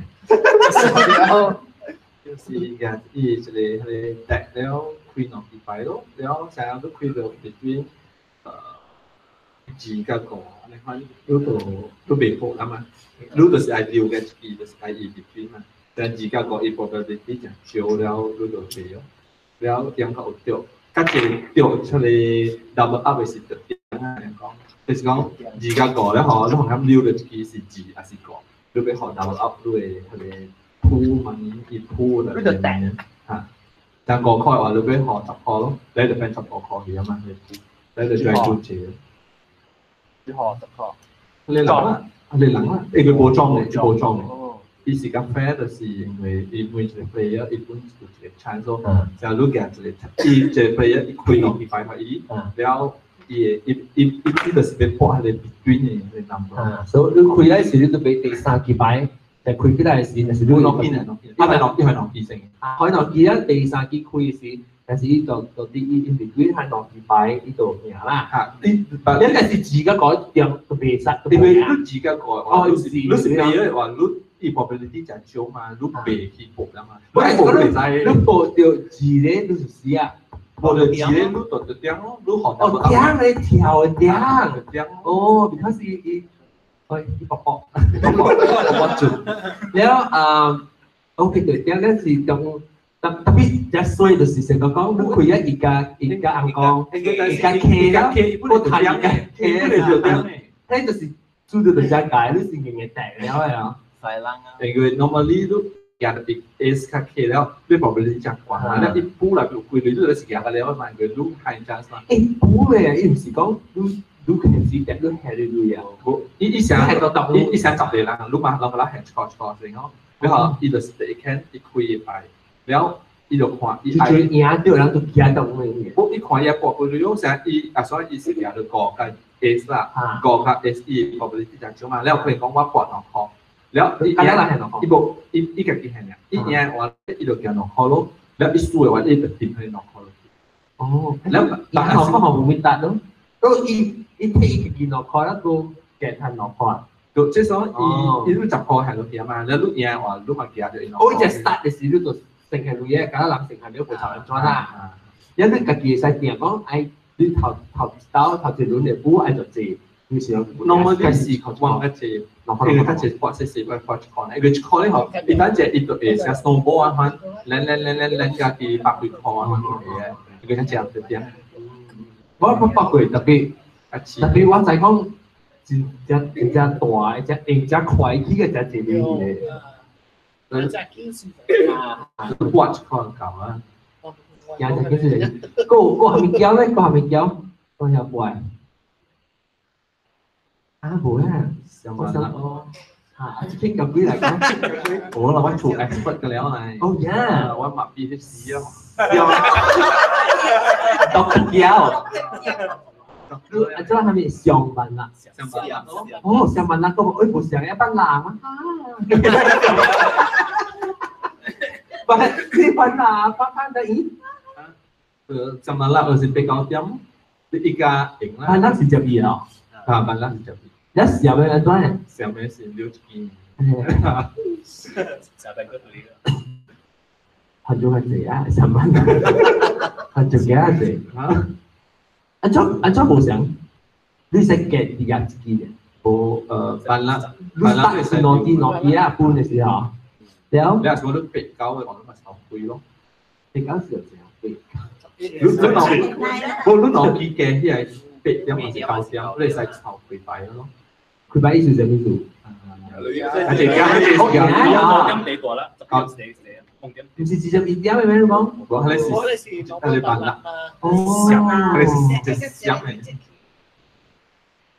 就是嘅，伊一個彼個 deck 了開兩支牌咯，了成日都開到 between 2甲5，按呢款，你就你袂報啊嘛，你就是愛留個一支，就是愛伊 between 嘛。但2甲5伊 probability 誠少了，你就袂咯。了點較有著，較濟著出來 double up 的是著點啊，講，就是講2甲5了吼，你通咁留著一支是2抑是5，你欲予 double up 你的彼個。鋪嘛，伊鋪的，你就掟嚇，但5塊話你欲予10塊咯，你就變15塊去啊嘛，你鋪，你就再做這。一號10塊。你人啦，你人啦，伊個無裝的，無裝的。伊是較 fair，就是因為伊每一個 player 伊本有一個 chance 咯，就你行一個，伊一個 player 伊開兩支牌予伊，了伊會伊伊伊就是欲博彼個 between 的彼個 number。啊，所以你開來時你就欲第三支牌。但開起來時，若是你兩邊啊，兩邊，啊，兩邊係兩支先。開兩支啊，第三支開時，但是伊就就啲伊因為佢係兩支牌，伊就贏啦。嚇，你你但是自家改點都袂使，因為你自家改，哦，你是你是第一話，你伊 probability 誠少嘛，你袂去搏啦嘛。我你搏袂使，你搏著二个，你就死啊！搏著二个，你就就點咯，你學哦，點你跳點點哦，because 伊伊。喂，伊搏搏，搏搏住。了啊，OK 對，點咧是當特特別一歲就是成個講，你開啊伊家伊家翁公，伊家客啦，我睇伊家客，迄就是煮到就遮解，你是硬硬掟了的啊。細人啊。因為 normally 你贏特別 S 較客了，你 probability 誠懸嘛，了伊補來有幾類，你就是贏個了嘛，因為你 high chance 嘛。欸，補咧，伊毋是講你。你平時掟你下你類啊？無，伊伊成伊伊成10個人，你嘛人個人下一箍一箍先吼，然後伊就是第一間伊開牌，了伊就看伊愛贏著人就驚到咩嘢？無，伊看伊博幾類，成伊啊，所以伊是贏著5佮 S 啦，5佮 S 伊 probability 誠少嘛，了可能講我博2箍，了伊贏，伊無伊伊家己下爾，伊贏完伊就行2箍咯，了伊輸的話伊就點去2箍咯。哦，了2箍嘛無問題咯，都伊。伊摕伊家己2箍，咱閣加趁2箍。就即說伊伊你10箍下落去嘛，了你贏話你嘛加著伊。哦，伊只 start 的時你就成下類個，敢若人成下了無頭安怎啦？因你家己會使定講，愛你頭頭一刀頭一輪的舞愛就濟，你是 normally 是往較濟，因為較濟博細細塊博1箍，因為1箍咧吼，伊等者伊就會像 snowball 啊款，攆攆攆攆攆家己百幾箍啊款會個，伊個較濟點。我捌博過特別。特別我知講，真正真正大，只用只快起個只濟個。我一箍夠啊！行只幾時？閣閣蝦米膠咧？閣蝦米膠？閣遐博？啊無啊，我想哦，嚇，這邊咁幾來講，我啦，我做 expert 個了嚟。哦呀，我嘛 PhD 咯。獨膠。你啊，這係咪上班啦？哦，上班啦，個哎無上一班人啊！不，你班啦，班班得咦？上班啦，就是八九點，你一家贏啦。班啦是十二哦。啊，班啦是十二。一上嘅安怎？上嘅是六一。下班過嚟。很少係濟啊，上班。很少幾啊濟啊？安怎安怎無相？你識嘅啲人自己嘅。無班啦，你打是兩支兩支啊，半嘅時候。了。你若說你八九嘅話，你咪超貴咯。八九是有真貴。你你腦，無你腦機加起來八點還是九點，你會使超幾擺咯。幾擺意思啥物意思？啊，這個這個點地大啦，十點十點，毋是21點的咩？你講？無，彼個是，彼個班啦。哦。彼個是一箱的。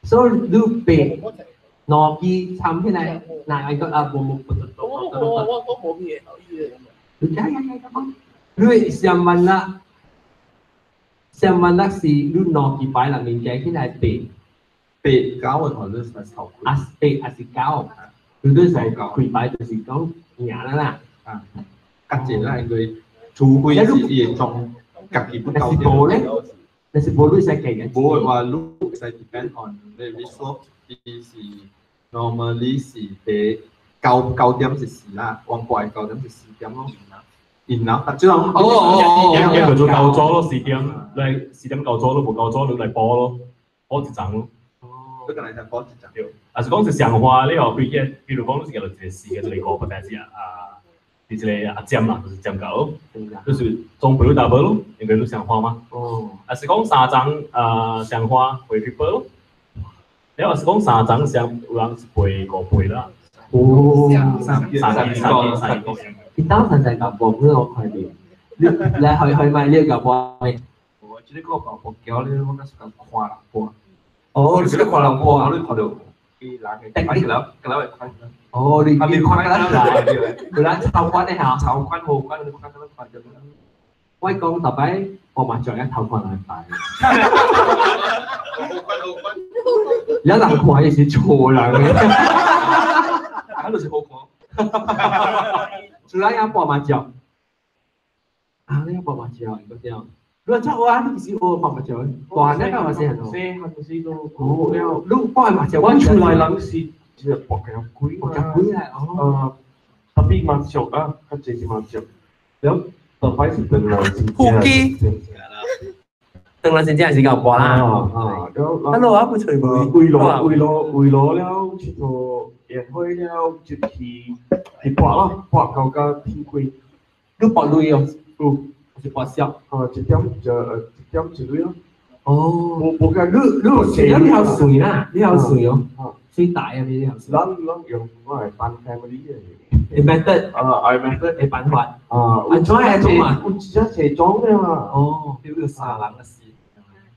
所以你八兩支參起來，哪一個啊？無無無。我無咩留意的。你呀呀呀！你上萬啦，上萬啦是你兩支擺內面加起來八。八九的話，你使超啊是八還是九？你對使開牌就是講贏啦啦。啊，較濟啦，因為除非是伊會裝家己不夠。但是無咧，但是無你使計嘅。無的話，你會使 depend on 你 resource，伊是 normally 是第九九點是四啦，黃過九點是4點咯。然後，即係哦哦哦，一個做夠咗咯，4點，你4點夠咗咯，無夠咗你嚟播咯，播一陣咯。你可能就播一陣。對，啊是講是上話你哦，佢比如講你是叫做一個四個一個五，不但是啊，是一個阿尖啦，就是尖九，就是中倍 double 咯，因為你上話嘛。哦。啊是講三張啊上花會 triple 咯，你話是講三張上有人是賠五倍啦。哦。三三三三個。你當時就夾波，我看到。你來去去買你個夾波未？我這個夾波叫你，我講是講看人波。哦，你是看人波，你看到伊人嘅，你個個會看。哦，你你看啦，有人超關的嚇，超關無關，你看個看著。我講特擺我麻將一頭看人擺。有人看伊是錯人嘅，啊，就是好看。除了要搏麻將，啊，你要搏麻將，個這樣。如果做啊，你是學搏麻將，大漢那個嘛是很細漢時都哦，你搏麻將，我厝內人是是搏較貴，搏較貴啊，哦。特別麻將啊，較濟是麻將。了，特擺是轉來真副機，轉來真正是夠搏啦。啊，了，啊，我不吹無。為攞為攞為攞了，佚佗宴會了，就去去搏咯，搏到甲天光。你搏鐳哦？有，是搏小。啊，一點就一點一鐳咯。哦。無無甲你你，你曉算啦，你曉算哦。算大啊，你曉算。咱攏用我的班 family 的。 method 啊，I method 的辦法。啊，安怎樣種嘛？有一隻齊種的嘛。哦，你有三人的事。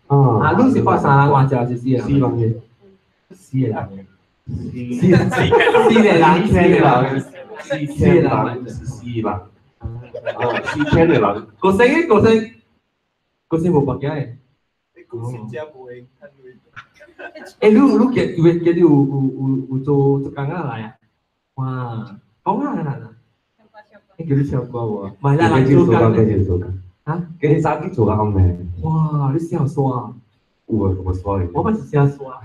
啊，啊，你是搏三人還是四人？四人的。四個人。四四個人，四個人，四個人，四人。啊，4000的人。個聲個聲個聲無白嘅。你講真正無閒趁錢。欸，你你記記記有有有有做做工啊來啊？哇，講啊啦！你叫你唱歌無？唔係啦，做工，繼續做工。啊？繼續早起做工咩？哇！你寫刷？有啊，我刷。我嘛是寫刷。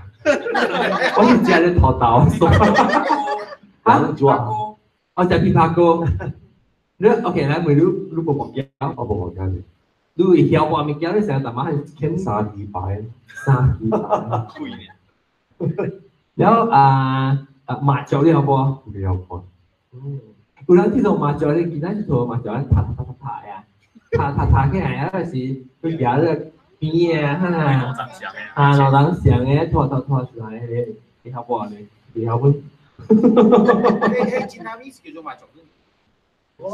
我是食咧土豆刷。啊？我食枇杷膏。你 OK？來問你，你無目鏡？我無目鏡。你會曉畫物件？你成日大媽係牽三支牌。三支牌。然後啊啊麻雀你有無？沒有看。嗯，有人佚佗麻雀，你其他佚佗麻雀，拍拍拍拍啊，拍拍拍起來啊，就是去舉個邊啊，哈啊，老人上的拖拖拖出來，迄個你曉無？你曉無？迄迄真阿咪是叫做麻雀。麻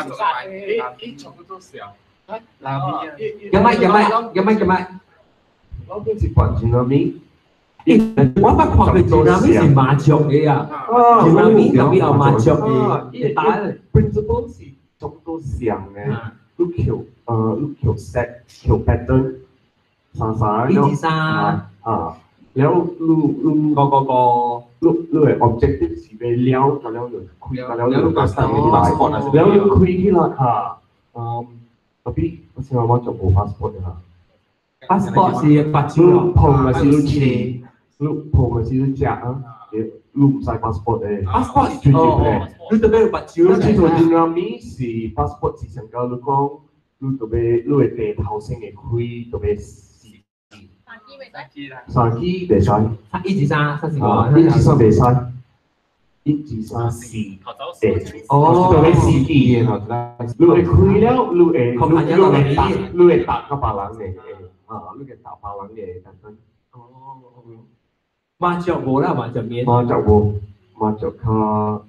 雀牌。伊全部都小。有咪有咪有咪有咪？我本是玩真阿咪。我捌看過真阿咪是麻雀的啊，真阿咪特別有麻雀的，伊打 principle 是足多像的，你扣你扣 set 扣 pattern，三三一二三啊，了你你個個個，你你的 objective 是欲了，甲了就開，甲了就了 passport 了你開起來哈，特別我想我就無 passport 啦。 passport 是白紙你碰的是你吃，你碰的是你食啊，你毋使 passport 的。 passport 最近的。你特別有白紙。你這陣南美是 passport 是上高，你講你特別你的地頭先會開，特別四三支袂使，一二三，三四個。一二三袂使，一二三四，哦，特別四支，你會開了，你會你會打，你會打到別人的，啊，你會打別人的等等。哦，麻雀無啦，麻雀面。麻雀無，麻雀較。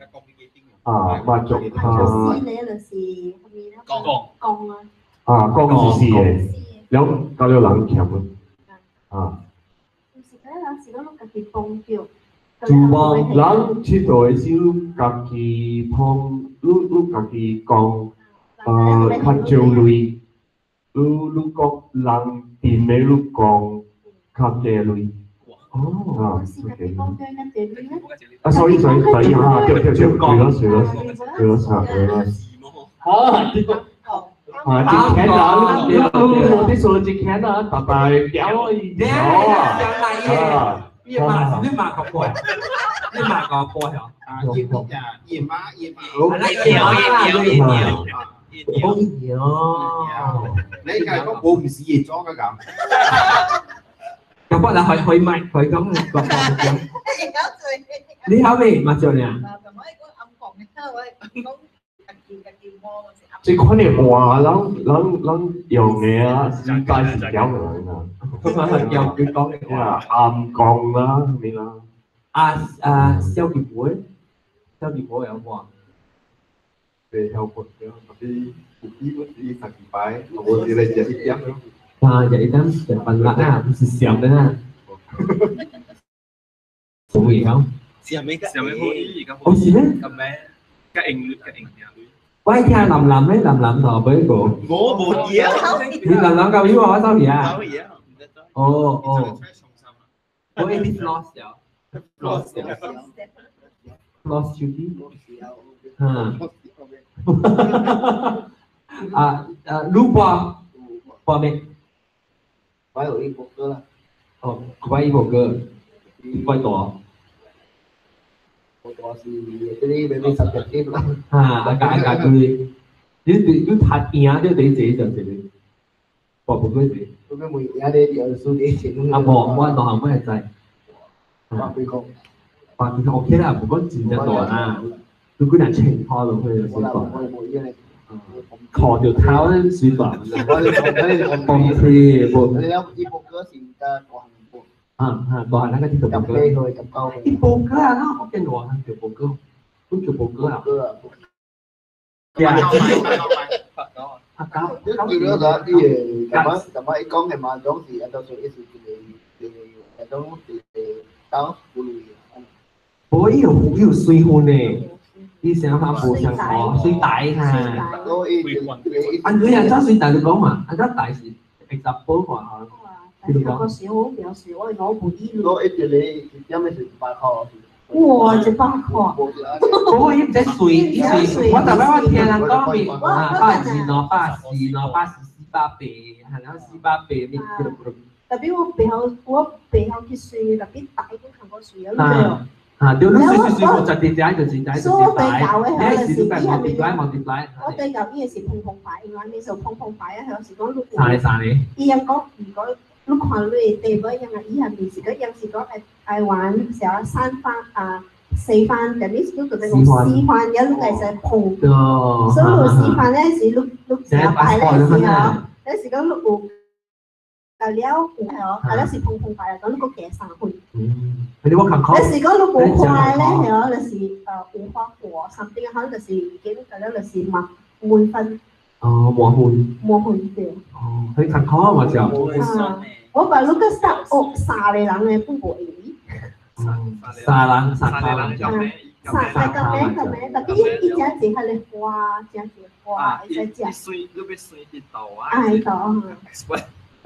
啊，麻雀較。四咧就是後面咧。講講啊。啊，講是四個，了交了人欠啊。有時咧，有時講家己幫著。主幫人佚佗的時，你家己碰，你家己講，較少鐳，你講人店的你講較低鐳。哦。啊，啊，sorry sorry sorry，啊，對對對，對咯對咯對咯，對咯。好，啊，一千啊，你我啲數一千啊，大大屌伊，啊。你罵你罵個波，你罵個波嚇。啊，葉啊，葉媽葉媽，葉葉葉葉，哦，你係講我唔是葉裝嘅咁。咁我嚟可以賣，可以講個波講。你好未？麻雀呢？這款的話，咱用的啊，是該是屌的啊。用佢講的話，暗講啦，咩啦？啊啊，小吉婆，小吉婆有冇？袂曉過，特別有機我是十幾擺，我是來食一點。啊，食一點食飯辣啊，唔是鹹的啊。什麼樣？鹹咩？鹹咩好意？哦是咩？咁咩？較硬較硬我聽林林咧，林林同邊個？我無嘢。你林林夠要我收嘢啊？收嘢。哦哦。我一啲 lost 了。lost 了。lost 手機。嗯。啊啊！你播播咩？我有一首歌啦。哦，我一首歌，播多。我多是這啲俾你十日啲啦。啊，阿家阿家佢，你你拍贏就得這就這個，播不過這。我咩每日咧有數啲錢。啊無，我兩項我會知。百幾個。百幾個 OK 啦，不過真正大啦，如果人千塊落去就算大。靠著頭咧算大。崩潰無。你有一部歌是得大漢播。啊啊，大漢那個叫做播歌。一播歌啊，那福建話叫播歌，都叫播歌啊。啊，搞。叫咗個啲誒，咁咁一講嘅嘛，總是一多數一是一個一個一種是當葫蘆。無伊有伊有水分呢，伊想法無相同，水大哈。啊，你啊，走水大你講嘛，啊，走大是 example 嘛，比如講。時我表示我攞部衣。我一條你點咩是100塊？哇！100塊。不過伊毋知水，伊水，我逐擺我聽人講咪啊，120、240、240、480，然後480咪。特別我袂曉，我袂曉去水，特別大都看過水啊！啊，對，你水水水，我絕對知就是知就是大。你是你係multiply multiply。我對舊伊是碰碰牌，因為面數碰碰牌啊，係是講你。啥哩啥哩？伊樣講，如果你看你地位樣啊，伊係面是講，樣是講愛愛玩小三番啊四番，特別是你特別講四番，有你會使碰。所以四番咧是你你食牌咧是哦，咧是講你有。到了有哦，啊，了是碰碰牌啊，講你閣加3分。嗯，你我看你是講你無看咧，係哦，就是無花果，something 可能就是已經到了就是嘛滿分。哦，滿分。滿分對。哦，你看考嘛就。啊，我把你個三哦三個人咧，不無用。三人三個人。三個咩個咩，特別伊只只係咧花，只只花，會使食。水，你欲水佇豆啊。啊，佇豆。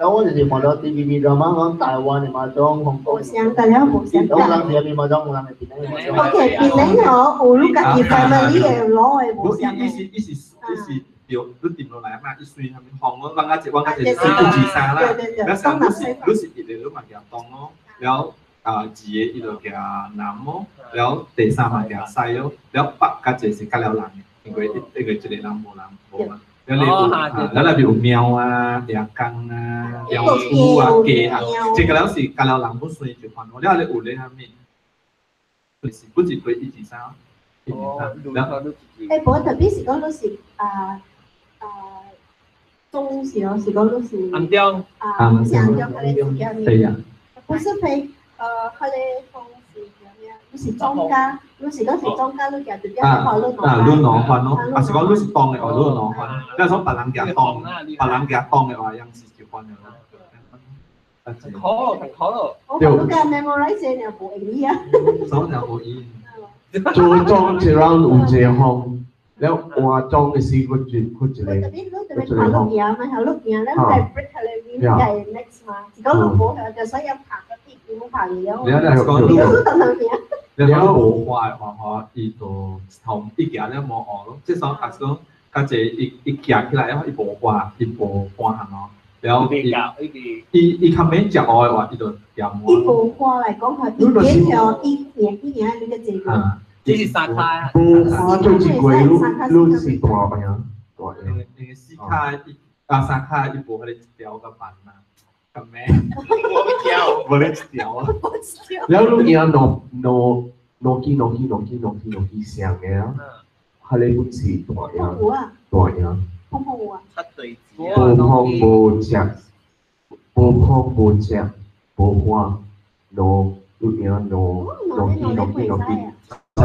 然後我就是看到 TVB drama 講台灣的麻將，香港無相但了無相。有人是咪麻將，有人是檳城的麻將。 OK，檳城吼有你家己 family 的攞的無相。伊是伊是伊是對，你掂落來嘛，伊隨啥物風咯，我講一我講一四二三啦，了上你是你是一個你嘛行東咯，了啊二個伊就行南咯，了第三嘛行西咯，了北較濟是較了人的，因為因為一個人無人無嘛。了你有啊，了內邊有貓啊、野公啊、老鼠啊、雞啊，這個了是較了人本隨一款，了你有咧啥物？就是不是對一二三，一二三，了。欸，無特別是講你是啊啊中是哦，是講你是紅中啊，不是紅中，彼个是叫咩？對呀。不是非，彼个風是叫咩？你是莊家，你是講是莊家，你行對邊看你啊，你兩番咯，啊是講你是當的話，你兩番。你若講別人行當，別人行當的話，樣是一番的咯。好，好。我講你個 memorize 爾無用啊。所以無用。做莊一 round 有一個風，了換莊的時佫一佫一個。特別你特別看你行嘛，看你行，咱再 break 下來，再 next 嘛。是講你無就所以要拍個屁股拍去了。你講你講等等行。你講無花的話吼，伊就頭一行了無學咯。即種啊是講，較濟伊伊行起來，伊無花，伊無半項哦。然後伊伊較免食學的話，伊就掂。伊無花來講，佢一點條一年一年你個這個。這是三卡啊。無花做一過，愈愈是大贏，大贏。那個四卡一啊三卡伊無彼個一條個板嘛，咁咩？無咧一條啊。了你贏兩兩兩支兩支兩支兩支兩支上的啊，彼個本是大贏，大贏。碰碰有啊。無碰無食，無碰無食，無花，兩你贏兩兩支兩支兩支。這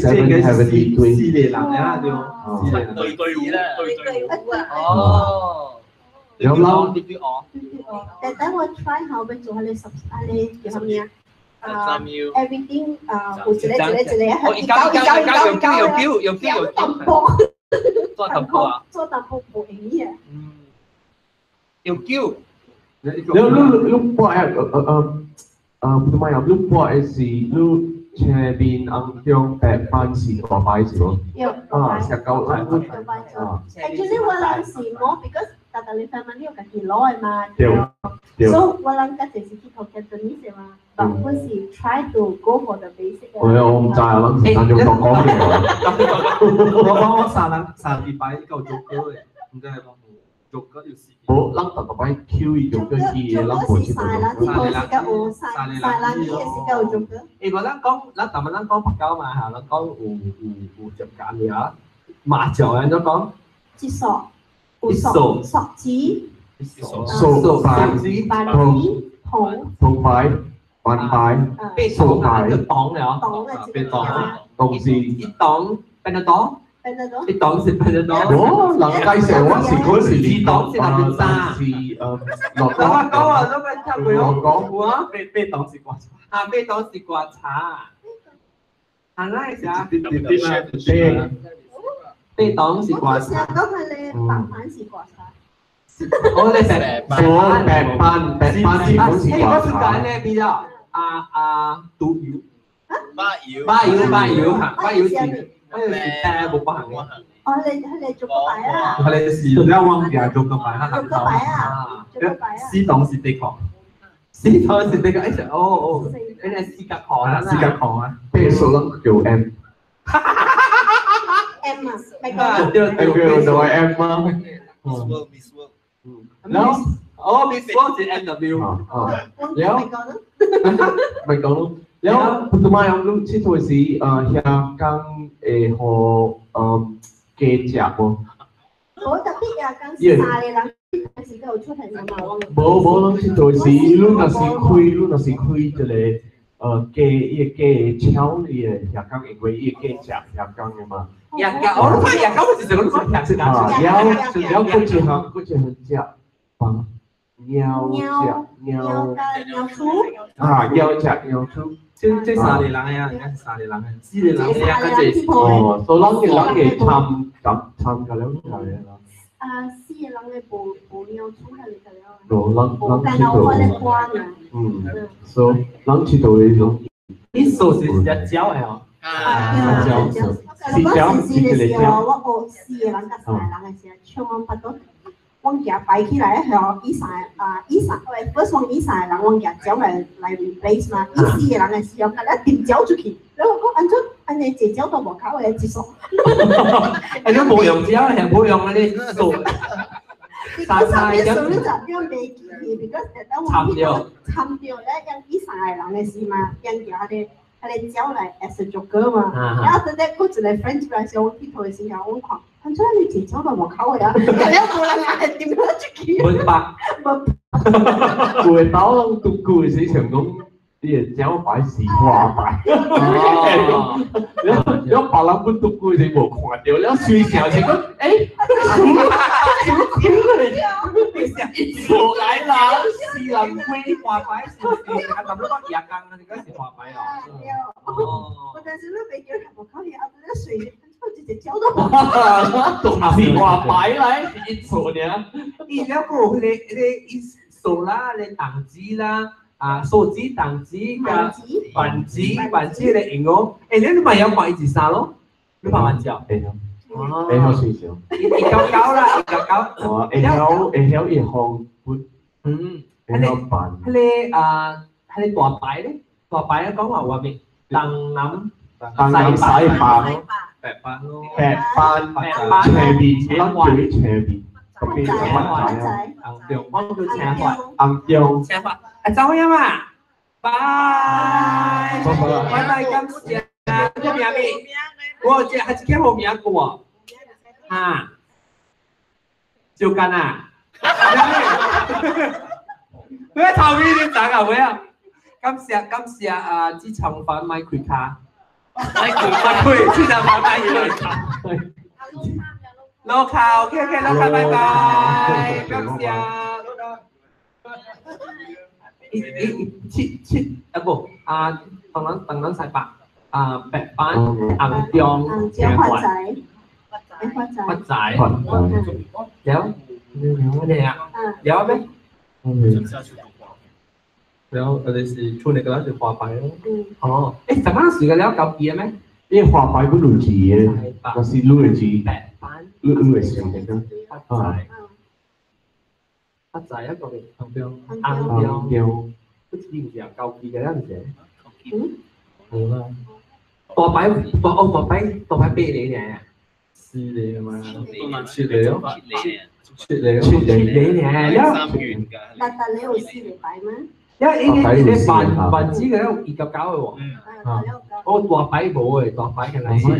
這個是四個人啊，對，四個人。對對對對哦。有撈。對對哦。但等我 try 下，要做下你十下你叫啥物啊？啊，everything 啊，有一個一個一個，一九一九一九一九有叫有叫有淡薄。做淡薄啊？做淡薄無用啊。嗯。有叫。你你你播誒誒誒，唔係啊，你播的是你。前面紅中白板是大牌是無？啊，石膏啊。 Actually 我人是無，because 逐逐個 family 有家己攞的嘛。對。對。所以我人較濟是去讀 Cantonese 嘛，但本是 try to go for the basic。我我毋知啊，攏是單種講講嘅。我講我三人三禮拜夠做歌的，毋知講做歌有四。無，咱逐逐擺 Q 伊做歌機的，咱無去做。三人這個是較有三三人伊的是較有做歌。欸，無咱講，咱逐擺咱講白狗嘛嚇，咱講有有有接近的啊，麻將安怎講？一索，有索索子，索牌子，板子，銅銅牌、板牌、索牌，擋了，被擋，擋是一擋變得擋。一檔是變得擋。我人介紹我是嗰時二檔是那邊啥？是落我講啊，都咪聽過我講有啊。八八檔是刮茶。啊，八檔是刮茶。啊，那是啊。八檔是刮茶。我講佢咧，白板是刮茶。我咧是我白板白板是本是刮茶。我是講咧比較啊啊毒油。巴油。巴油巴油嚇，巴油是。我是誒無關嘅。哦，你你做個牌啊？佢哋是了我唔做個牌，做個牌啊？做個牌啊？四檔是的確，四檔是的確，哎哦哦，你係四格行啊？四格行啊？咩數粒叫 M？ M 啊，咪講。對對，就係 M 啊。 Miss World，Miss World。然後，哦，Miss World 是 M W。哦。然後。咪講咯。了，普通話用佚佗時，遐工會予雞食無？無特別啊，講三個人，是有出現嘛？無無，攏佚佗時，你若是開，你若是開一個雞，伊個雞的巧，伊個遐工因為伊個雞食遐工的嘛。牙膏，我看牙膏是啥？我看牙膏。啊，了了，閣一項，閣一項食，放貓食貓。貓鼠。啊，貓食貓鼠。這這三個人呀，應該是三個人的，四個人呀，較濟。哦，所以人會人會參參參加了兩個啦。啊，四個人嘅無無鳥出來就了。無人無人干我看咧歌呢。嗯，所以人佚佗的種。你數是一招的哦。啊，對，我是的時候，我學四個人佮三個人的時候，唱完巴肚，我行擺起來，吼，伊三個啊，伊三，喂，first 往伊三個人，我行招來來 replace 嘛，伊四個人的時候，共咱挃招出去，然後我講按怎按呢一招都無夠的，一數。哎，你無用招，係無用啊！你數。三三個數你就變袂記，because 等我參掉咧，用伊三個人的時嘛，用行咧。佢哋招來 as a joker 嘛，然後等下我一個 friend 來時，我去佗的時候，我看，反正你一招都無夠的啊，了無人愛點樣出去？無白，有的兜攏獨久的時想講，你會招牌是花牌，了了別人本獨久時無看著，了隨想是講，欸，什麼鬼嚟？一出來啦，四人開花牌是是啊，咁你講夜工啊，你講是花牌哦。哦。我但是你袂叫無靠伊，啊，不咧隨，我一隻招都無。是花牌來，是一錯爾。伊了個有彼個伊數啦，咧筒子啦。啊，手機筒子佮板子，板子咧用哦。欸，你你嘛曉看伊是啥咯？你慢慢教。會曉，會曉水上。199啦，199。哦，會曉會曉伊方本。嗯。會曉辦。彼個啊，彼個大牌咧，大牌講話話咩？東南。東南西北。白班咯。白班。白班。斜面，咱叫伊斜面。特別仔仔。紅中，我叫青發。紅中。青發。啊，走呀嘛，拜，拜拜，感謝。叫名咩？我這還是叫無名過，哈，小干啊，你頭面你知啊未啊？感謝感謝啊，志長凡買開卡，買開開，志長凡買開卡。老卡，OK OK，老卡，拜拜，感謝。一一七七啊不啊，東南東南西北啊，白班紅中青發仔，發仔，發仔，了，了咩啊？了咩？了，我哋是出嚟嗰陣是花牌咯。哦，欸，十八歲嘅了夠記咩？因為花牌不類似嘅，那是類似，白班，類類似嘅個。發仔，發仔一個嘅紅中，紅中。不知唔知啊？夠記嘅啦，唔知。嗯。好啦。大牌大哦大牌大牌八個爾，四個嘛，七個咯，七個，七個，七個爾，了。三元㗎。但但你有四個牌嗎？因為伊個萬萬子嘅有29個喎。嗯。哦，大牌無誒，大牌嘅來四個爾。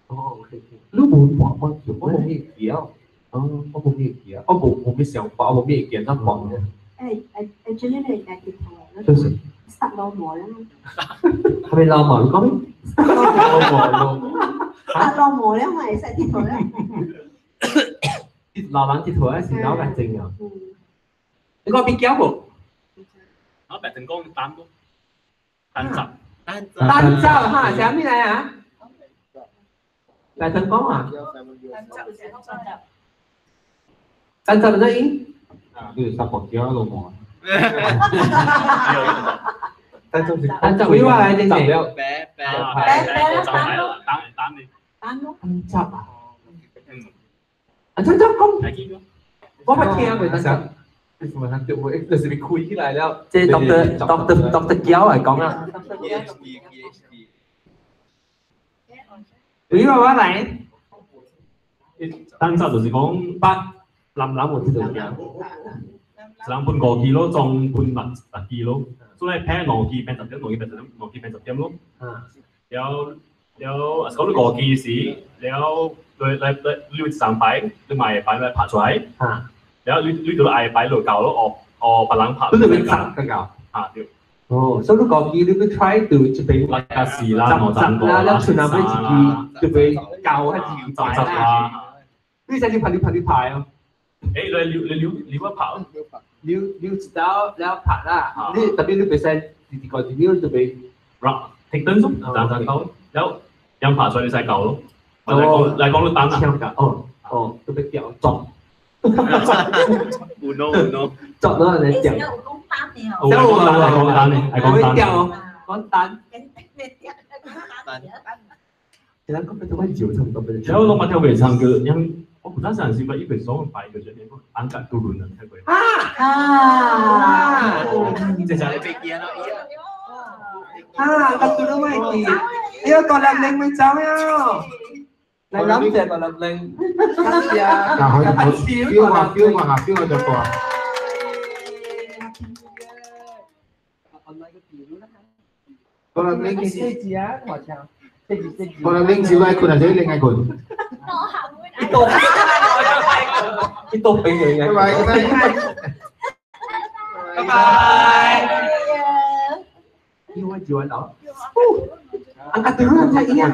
哦，你無大牌就我無咩記啊。哦，我無咩記啊，我無無咩想法，我無咩記，怎講嘅？誒誒誒，這裡你家己做就是。殺老母了。係咪老母？你講咩？老母。殺老母了嘛，會使佚佗了。老人佚佗是老較正啊。你講比較無？啊，白成功單咯，單集。單單集哈，啥物來啊？白成功啊？單集怎音？你是三國叫老母。單集是單集我來這集了。白白白白單單單單咯。單集啊？嗯。啊，真真講，我捌聽過單集。為什麼他叫我？就是你開起來了。這 Doctor Doctor Doctor 嬌來講啊。你話我來？單集就是講八男男有這種嘢。一人分5支咯，總分6支咯，所以平5支平10點，5支平10點，5支平10點咯。了了，講你5支時，了來來來，你有一張牌，你買牌來拍出來。了你你就愛牌就夠咯，哦哦，別人拍。你就要十個夠。啊對。哦，所以你5支你去 try 到這邊六加四啦，十十啦，了剩下尾一支就會夠彼一支牌啦。你使去拍你拍你牌哦。欸，你你你你你我拍。溜溜一刀了拍啦，你特別你袂使直直個直溜就袂，rock 停頓鬆，斬斬刀，了兩拍出來你使夠咯。來講來講你單啦。哦，哦，都被掉撞。有 no 有 no，撞到人掉。有講單的哦。有講單係講單的，係講單。掉，講單。單。其他講咩都係照差唔多。然後攏捌聽過唱歌，因我古早時是捌一本書擺個，就angkat turun 聽過。啊啊！這隻。啊，angkat turun 咪記，哎呀，個粒零咪走呀！嚟諗住個粒零，係啊。嗱，佢標啊標啊標啊就過。個粒零四字啊，我唱。四字四字。個粒零少係困，還是另外困？一刀俾佢嘅。拜拜，拜拜。因為照喺度。angkat turun 真係啊！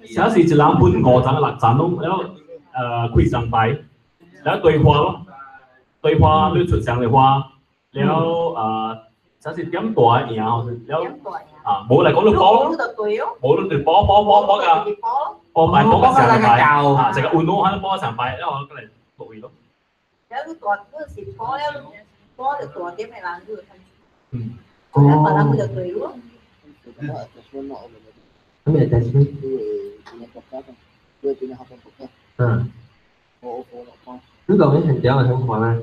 有時一人分五層六層攏，然後開場白，然後對話咯，對話你出場的話，然後這是點大贏，然後啊無來講你波，無你就波波波波噶，波牌波個上牌，啊這個運動喺波上牌，然後過來落去咯。然後你大，你是波了，波就大點的人，你就嗯。哦。然後就對咯。咩attachment？嗯。你當然係點啊？想看咩？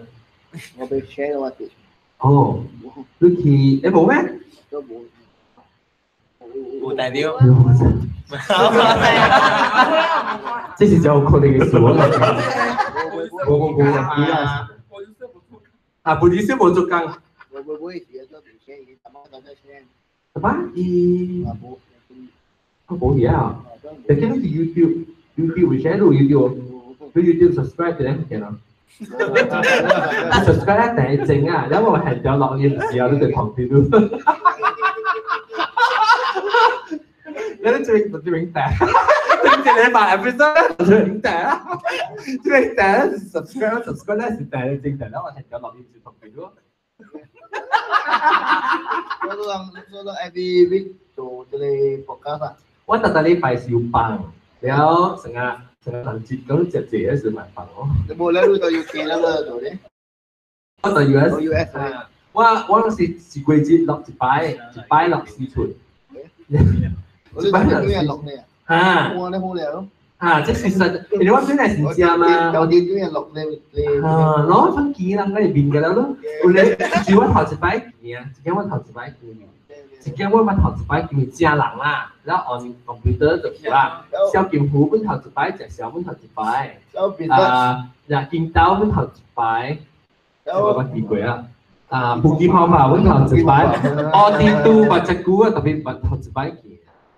我被 share 我啲。哦，你去誒冇咩？都冇。有代表。這是真有可能嘅事，我我我啊！啊，布里斯無做工。我我我是做 share，他媽都在 share。什麼？伊？我冇嘢啊！但係你是 YouTube，YouTube 會 share 到 YouTube，你 YouTube subscribe 就得啦。subscribe 一定係正啊，因為我係有落嘅時候都對旁邊都。你都最最明白，對你把 episode 最明白啦，最明白 subscribe subscribe 咧是第一正題啦，我係有落嘅時旁邊都。我都講，我都 every week 做這個 podcast 啊。我特特禮拜是有放，然後成日成日人節咁只只一時咪放咯。你冇咧，你就要記啦，做咧。我就 US。 US。我我是一季節落一擺，一擺落四出。一擺落四落呢？嚇！我咧好了。嚇！這事實，因為我本來是食嘛。有啲啲人落咧咧。啊，攞分幾人嗰入面嘅啦咯。有咧，是我頭一擺見啊，一間我頭一擺見。一間我捌頭一擺見食人啦，然後按 computer 就有啦。小金魚本頭一擺，食小本頭一擺。啊，嗱，金刀本頭一擺。我捌見過啊。啊，布吉泡泡本頭一擺，奧迪都捌食久啊，特別捌頭一擺見。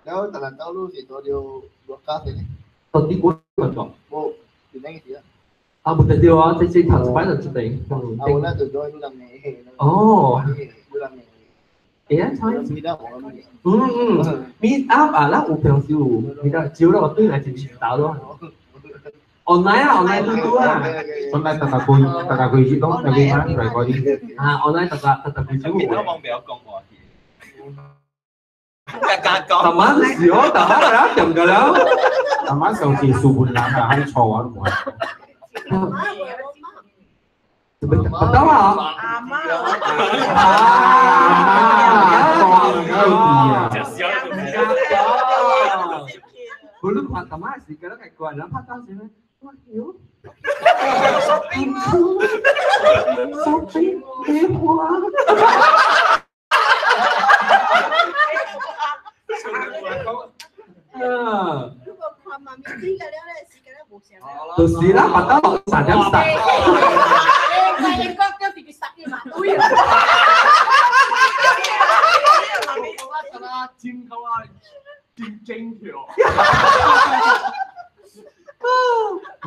然後特蘭道路是多條國家的。到底我捌講。冇，是哪個時啊？啊，無對對啊，這這頭一擺就出嚟。啊，我那就做路人嘅。哦。路人嘅。會啊，參嗯嗯，meet up 啊，咱有平時有meet up，招啦，我對來真是打咯。online 啊，online 拄拄啊。 online 逐逐季，逐逐季節攏every month recording。啊，online 逐個逐逐季節有。我望不要講話。加加講。逐晚是哦，逐晚來掂個了。逐晚上次數本人啊，喺錯啊都冇。不到啊！阿媽。啊！啊！我都看阿媽時間都係過，然後拍到時咩？哇妖！手臂俾我。啊！如果看媽咪知嘅了咧，時間咧無成。就是啦，拍到落三點三。你講叫自己殺你嘛？對啊。真高啊，真精條。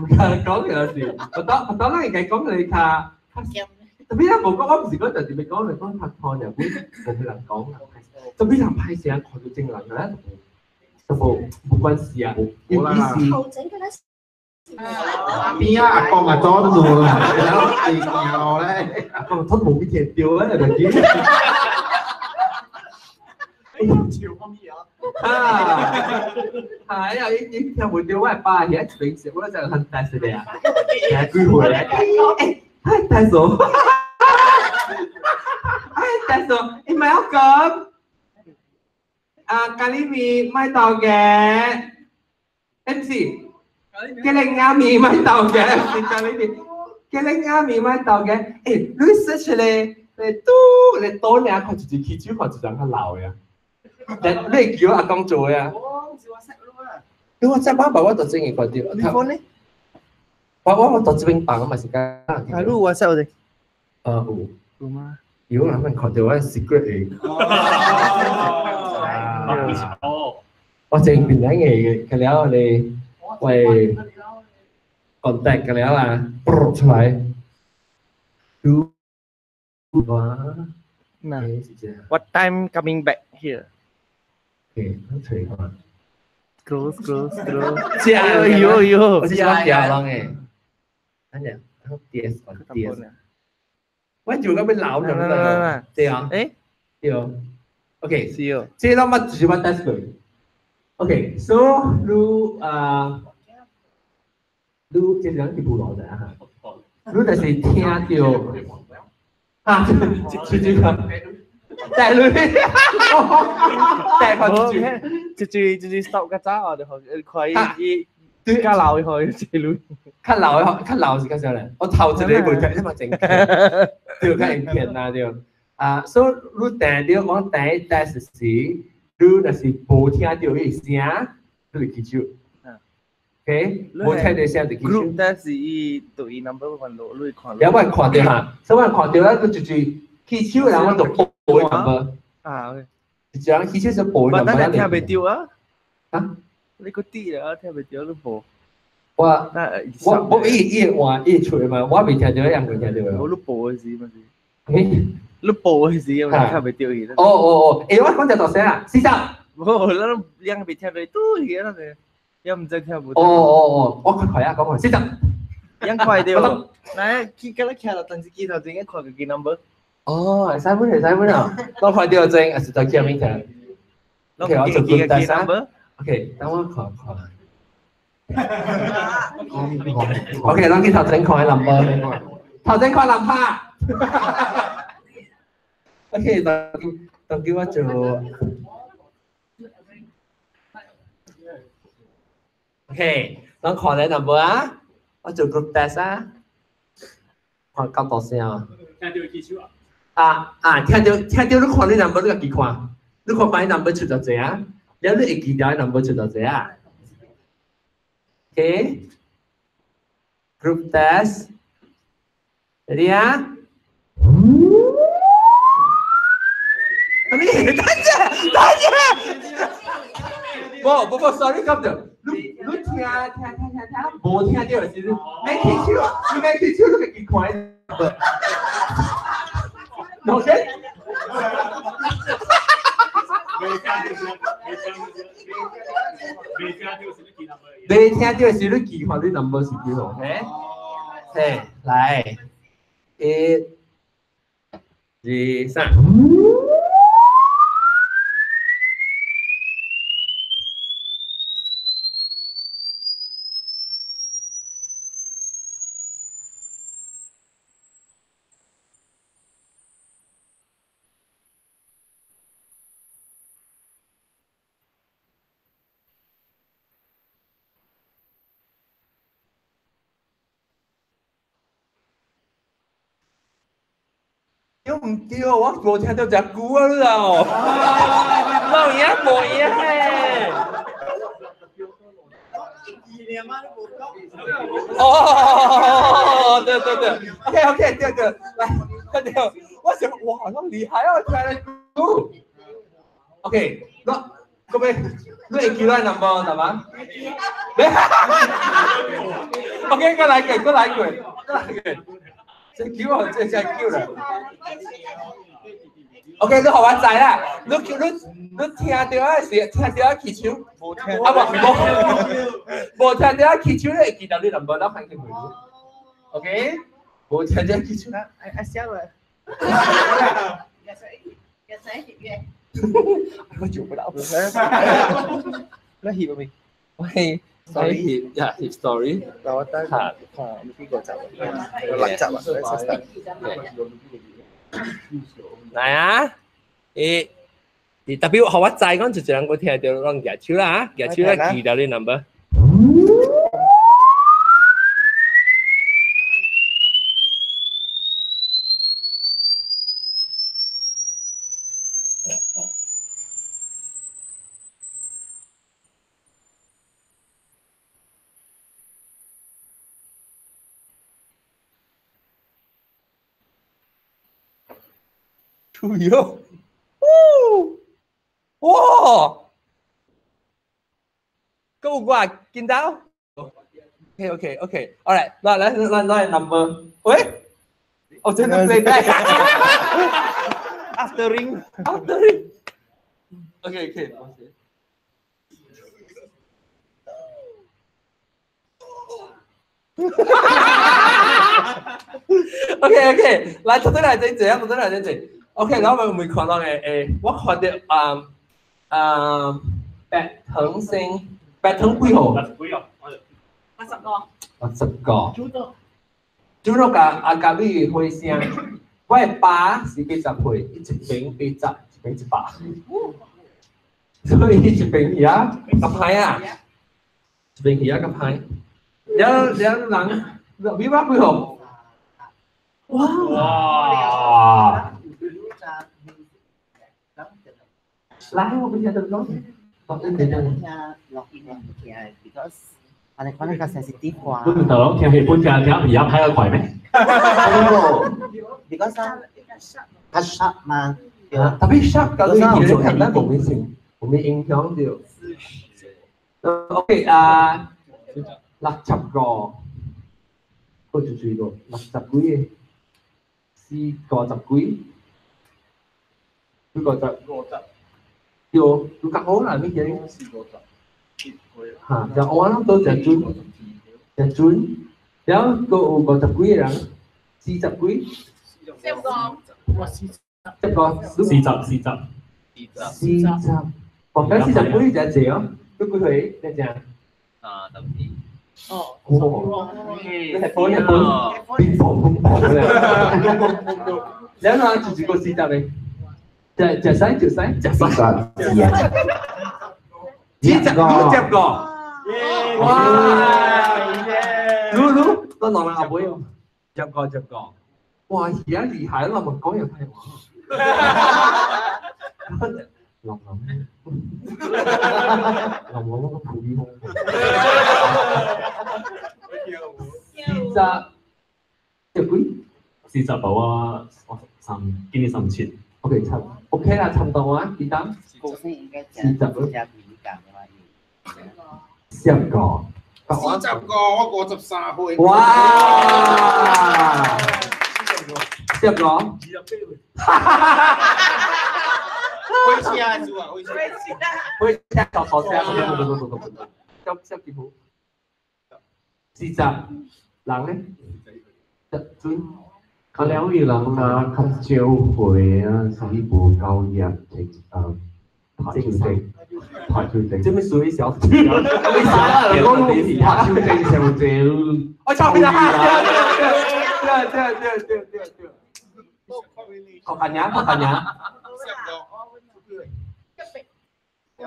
唔敢講嘅有時，我當我當咱應該講你較，特別咱無講，我毋是講特別講，你講拍拖就本無咩人講啊。特別人歹勢啊，看到正人嘅，就無無關係啊。無啦。頭整嘅咧。邊啊？阿公啊，左都冇啦，然後然後咧，阿公都冇咩聽到啊，就知。潮方面啊！啊，係啊！伊伊聽袂著我的爸遐一邊時，我就很大聲啊，聽幾回啊？欸，哎，大嫂，哎，大嫂，你唔係講啊？咖喱麵買到嘅，欸唔是，雞苓鴨麵買到嘅，是咖喱麵，雞苓鴨麵買到嘅。欸，你 search 咧，你嘟，你多兩看一隻起手，看一人較老嘅。但你會叫阿公做的啊？我唔是 WhatsApp 咯啊！你 WhatsApp 我爸我就真會看到。你 phone 呢？我到這邊放嘛是講。啊，你 WhatsApp 我哋？啊有。有嗎？有人們看到我 secret 的。哦。我正變緊嘅，佢了你喂 contact 佢了啊，出來。哇！嗱，What time coming back here？ OK，我睇下。 Close, close, close。知啊，有有。我是講掉人嘅。等陣，我 DS 我 DS。我做緊俾鬧咗。對啊。誒？對。OK。是哦。這攏捌就是捌 test 過。OK，so 你啊，你這人是部落的啊？你就是聽到啊，這這個。帶女，帶看這這這這 stop 較早，就可以伊較老的可以這女，較老的較老是較少咧。我頭一個袂聽，你嘛真對，較會騙啊對。啊，所以你聽著講第一 test 時，你若是無聽著彼聲，你就起手。OK，無聽著聲就起手。 Group test 是伊對伊 number 看落，你看。了我看著哈，所以我看著咧，就就是起手，然後我就報 number。啊，OK。一人起手就報 number。但你聽袂著啊？啊？你個啲啊，聽袂著你報。我伊伊換伊出嘛，我未聽著，伊也未聽著。我你報的時嘛是。你報的時，我聽袂著伊。哦哦哦，欸，我講隻大聲啊，四十。無，咱兩未聽著，拄去那個，也毋知聽無。哦哦哦，我快快啊，講快，四十。兩快對。來，去甲你徛落電視機頭前，看家己 number。哦，會使本會使本啊，我看著前，還是在前面聽。OK，我做第三。OK，等我看看。OK，咱去頭前看 number，頭前看 number。OK，當叫我做。OK，咱看咧 number 啊，我做 group test 啊，看夠大聲啊。聽著起手啊！啊啊！聽著聽著，你看你 number 你家己看，你看擺 number 出偌濟啊？了你會記得 number 出偌濟啊？OK，group test，ready 啊？啥物？等陣，等陣！無無無，sorry，咁就你你聽聽聽聽聽，無聽著時，免起手，你免起手，你家己看。OK？未聽著時，你記看你 number 是幾號？OK？嘿，來，一、二、三。對唔對？我無聽著誠久啊，你知無？無影無影嘿。哦，對對對，OK OK，對對，來，對對，我想哇，咁厲害啊，聽得久。OK，我各位，你會記得 number 係嘛？OK，過來過，過來過，過來過。這叫啊，這真叫啦。OK，你予我知啦。你你你聽著啊是聽著啊起手，啊無無無聽著啊起手，你會記得你 number，我看見袂？OK，無聽著起手。啊啊寫落來。我做不到。你翕未？我係我翕呀翕 story。嗱，我得嚇，呢個集，六集啊。來啊！誒，特別予我知講就一人閣聽著攏舉手啦嚇，舉手來記著你 number。喲，哦，哇，夠掛見到？OK OK OK，all right，來來來來 number，喂，哦，真的 play back，after ring，after ring，OK OK。OK OK，來，頭先來這這，頭先來這這。OK，然後我們看到嘅誒，我看到啊啊白藤星，白藤幾號？ 80個。 80個。主角甲阿甲你回聲，我的爸是80歲，伊一邊80，一邊100，所以伊一邊魚仔較歹啊，一邊魚仔較歹。了了人，你話幾號？哇！哇！來，我不聽得懂。哦，你聽聽錄音唔聽，because 我哋可能較 sensitive 啩。本頭佬聽戲本聽聽而家睇得快咩？Because 較 sharp 嘛。特別 sharp，搞到你聽得無咩聲，無咩影響到。OK 啊，65，我就注意到60幾個，四五十幾，幾個十。對，有較好啦，你見。嚇，就我諗到就準，就準，然後閣有50幾個人，40幾。四個。一個。40。 40，哦，咁40幾就濟哦，你幾歲？你正？ 32。哦。哦。你係本係本，邊房邊房咧？你諗下，住住個40咧？食食西食西食西。40個。哇！滷滷，我兩人阿妹哦，10個。哇！而家厲害啦，咪講嘢廢話。林林，林林個普通。40幾？ 40到啊，我三今年37。 OK，差 OK 啦，差唔多啊，記得。公司應該40食敏感的嘛。10個。 40個，我53歲。哇！10個。火車做啊，火車。火車坐火車，不不不不不不，十幾號？40人咧？十準。啊，兩位人啊，較少歲啊，所以無夠熱情啊，拍手精，拍手精。這麼屬於小，你講拍手精上濟。我操你啦！對對對對對對。學近呀，學近呀。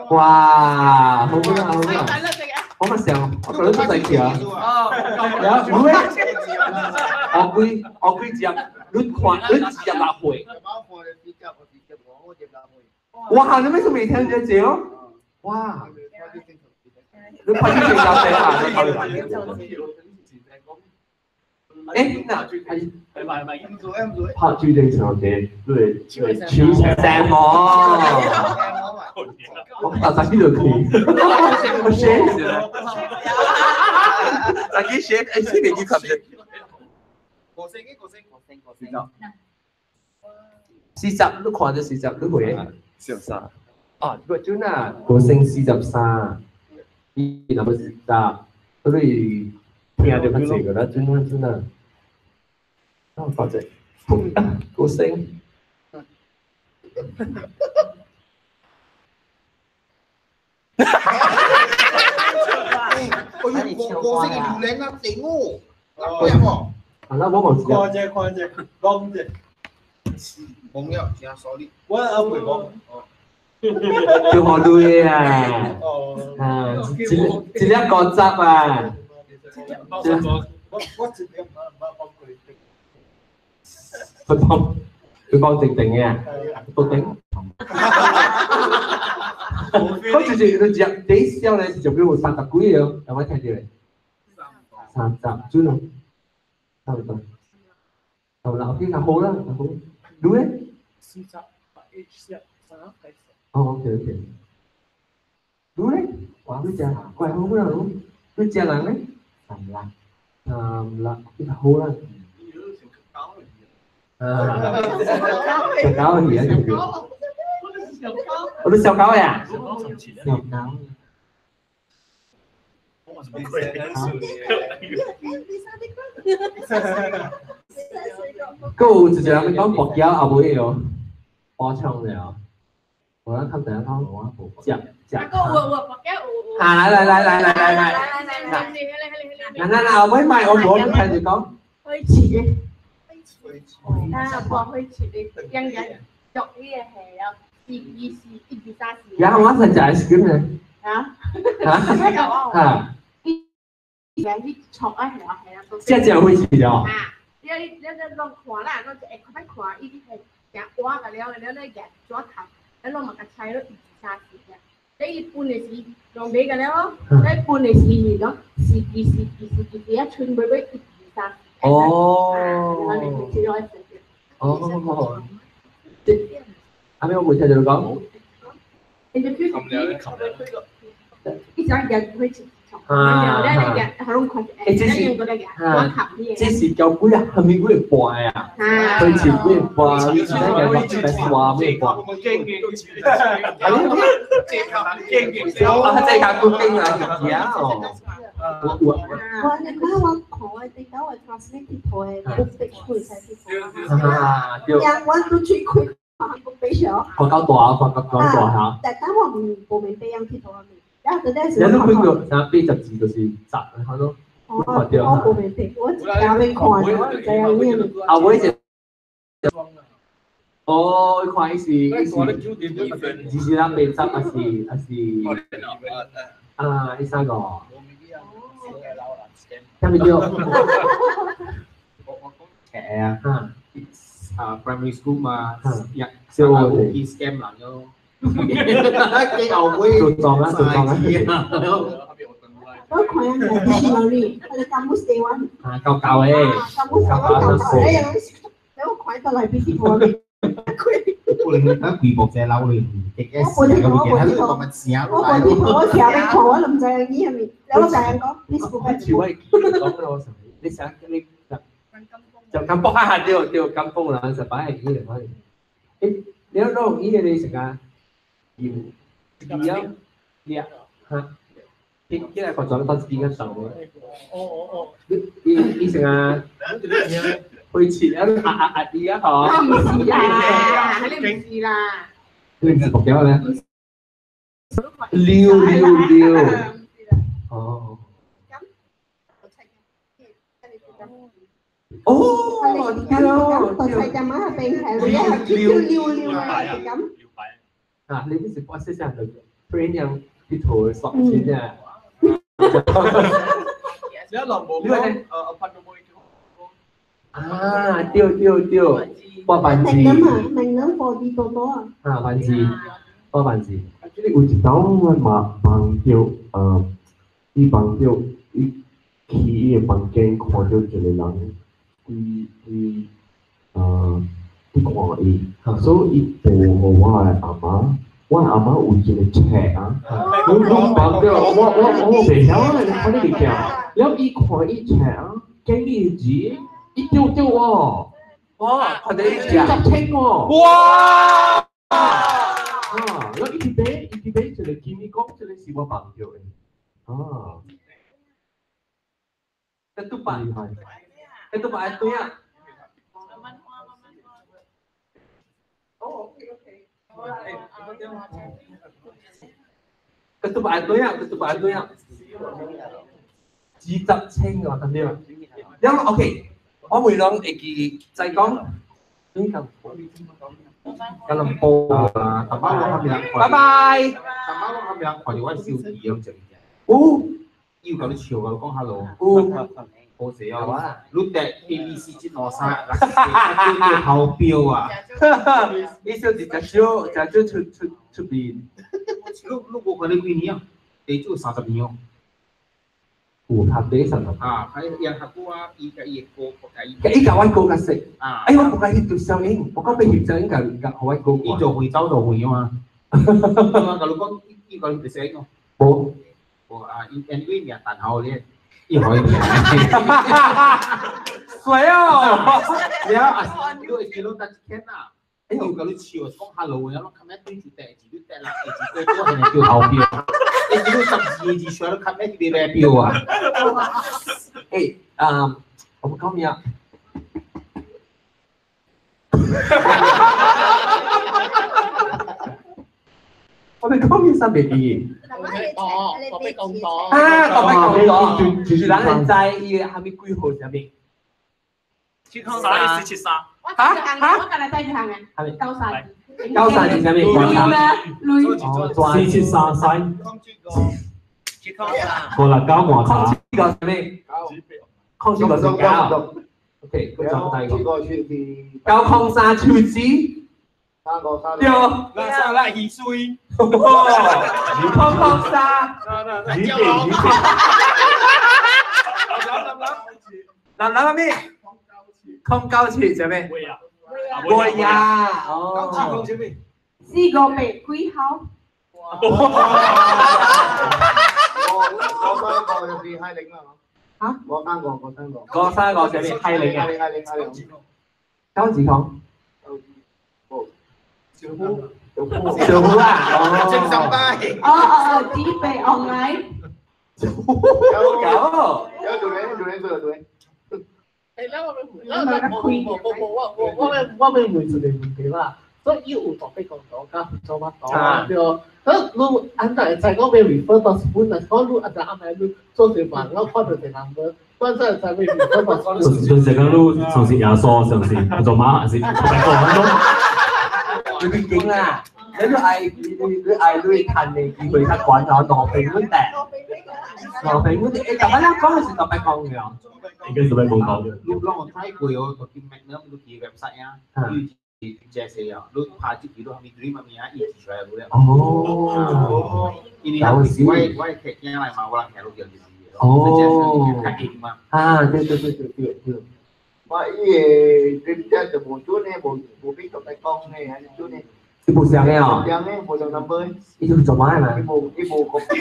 哇，好啊好啊！我咪上，我覺得都細條。有唔會？我幾我幾隻，你看你26歲。哇！你為什麼沒聽這隻哦？哇！你拍手精夠細啊！誒，嗱，係拍手精上濟，對對，手成我。我打自己就可以，我寫死了。自己寫，誒，這個幾級啫？40，你看到40，你會？ 43。哦，個準啊，個升43，伊那麼40，所以聽到較濟個啦，準啊準啊。我發覺，個升。哎呦，我我這個榴蓮啊，頂哦，六點哦。啊，那我冇知看者看者，講者。懵了，真 sorry。我阿袂講。叫好對啊！啊，一一粒果汁啊！我一點冇幫佢。佢幫靜定嘅，都頂。我就是你食第一小咧是就比如30幾個，有冇聽到咧？三十，準咯，差唔多。好啦，OK，好啦，好。你咧？48 H 三十。哦，OK OK。你咧？哇，你食怪好啦，你食人咧？三粒。三粒，比較好啦。啊，小狗魚啊，我都小狗呀。小狗。閣有一個人講博繳後尾哦，補充了。我來看等下講，食食。啊，閣有有博繳有有。啊，來來來來來來來。來來來來。嗱嗱嗱，後尾賣我無聽住講。火刺的。啊，博火刺的，樣樣足伊個係了，四二四一二三四。然後我實在是咁嘅。啊？嚇？嚇？伊去戳啊，係啊係啊。這只火刺了。啊！你你你攏看啦，攏會看看，伊係行挖個了，了咧夾紙頭，了攏嘛共拆了一二三四個。你伊分的是攏買個了，你分的是講四支四支四支四啊，剩尾尾一二三四。哦。哦。哦。阿咩我冇聽到你講。伊只夾火刺。啊！欸，這是啊，這是交幾啊？係咪幾個盤啊？佢前幾個盤，你睇下個咩盤？啊，這卡骨經啊，是啊哦。我我你看我看我頂到我 translate 鐵圖的 book page 會使鐵圖啊，對。我都最開看 book page 哦。看較大，看較較大嚇。但但我唔無明白樣鐵圖啊。你都看過啥80字就是十，好多。我無明白，我只要看，我唔知影咩。啊，我是。哦，看伊是伊是，二是咱80還是還是？啊，伊三個。啥物叫？誒啊！啊，primary school 嘛，入小學去 scam 人咯。幾後尾做莊啊，做莊啊！我看啊，dictionary，佢哋咁寫完。啊，舊舊誒，舊舊舊誒，我看到內邊啲我。可能咱規部這樓裡，我無聽過，我無聽過，我無聽過，我聽你講，我都唔知影伊係咪。我就係講，你是不該。我你想你就咁卜下對對，咁風啦，就擺喺耳嚟可以。誒，你攞耳你食啊？鹽鹽鹽嚇，啲啲係個種當自己手嘅。哦哦哦。伊伊成啊，去切啊，壓壓壓啲啊，嗬。唔是啦，你唔是啦。你唔是目標咩？溜溜溜。哦。哦，對咯。對菜只馬係並係會一係溜溜溜啊，咁。啊，你啲是我識上就 print 樣啲圖索錢啊。你一落冇講，啊，對對對，八萬字。明諗啊，明諗貨啲多多啊。啊，萬字，8萬字。這裡有一道我嘛夢到，伊夢到伊去伊的房間，看到一個人，規規佇看伊，所以伊報予我的阿媽，我的阿媽有一個冊啊，你你夢到我袂曉啊，我咧物件，了伊看伊冊啊，見伊的字，伊對對哦，哇，看到伊10千哦，哇！啊！了伊佇買，伊佇買一個金，伊講這個是我夢到的，啊！這拄擺，這拄擺對啊！哦，OK OK。ketupat 對啊，ketupat 對啊。20千啊，咁樣。了 OK，我會講會記再講。邊個？吉隆坡啊，淡薄我後面拜拜。淡薄我後面看到我小弟咁就。有。又甲你笑，甲你講 hello。有。好勢哦，你得 A B C 一兩三，六四叫頭標啊！你小弟食少，食少出出出面。你無看你幾年啊？地主30年哦。有拍底30。啊，喺人合久啊，伊甲伊的歌，甲伊。伊甲我歌較識。啊！哎，我無甲翕著相影，我講欲翕相影，甲甲予我歌。伊做非洲做非嘛？我甲你講，伊甲你翕相影哦。無。無啊，伊 anyway 名陳豪咧。伊可以名。水哦！了啊，你會記錄得一天啊？哎，又甲你笑，講 hello，然後較尾對住第二字，你第六字，對我係叫後標。你只要12字上，你較尾就袂標啊。欸，啊，我們講咩啊？我們講咩三袂記？哦，我被講到。啊，我被講到，就是咱會知伊個蝦米幾號啥物。 703四七三。嚇嚇！我今日睇住行嘅。93。93是啥物？ 473三。569外查。07個啥物？07個是9。OK，佢講第二個。903手指。3個3。對。那啥那魚水。003。魚皮魚皮。南南咩？097啥物？尾啊。哦。 458幾號？我3個就是海嶺啦。嚇？我3個，我3個。我3個啥物？海嶺啊。海嶺海嶺海嶺。九字空。小虎。小虎啊！正心拜。哦哦哦，紫鼻昂矮。九。有做咩？做咩？做咩？欸，咱我咱無無無無，我我我我欲問一個問題啦。所以伊有大伯公道佮福州媽道對。啊，你按怎會知講欲 refer 到日本？若是講你按怎暗暝你做一夢，我看著一個 number，我怎會知欲 refer 到日本？就是講你相信耶穌，相信福州媽，還是大伯公道？你別驚啦！你愛你你愛你趁的機會較懸哦，2平阮得，2平阮得，欸，逐擺咱講的是大伯公的哦。應該是大伯公道的。你攏有睇過哦，就去 Magnum 你去 website 啊，伊是這些啊，你拍這幾多蝦米 dream 蝦米啊，伊就出來了。哦。因為我的客囝來嘛，我人聽落叫就是。哦。較硬嘛。啊，對對對對對對。我伊個真正就無準的，無無比大伯公的，還是準的。伊無相的哦。無相的，無相 number。伊就是做馬的嘛。伊無伊無 copy，伊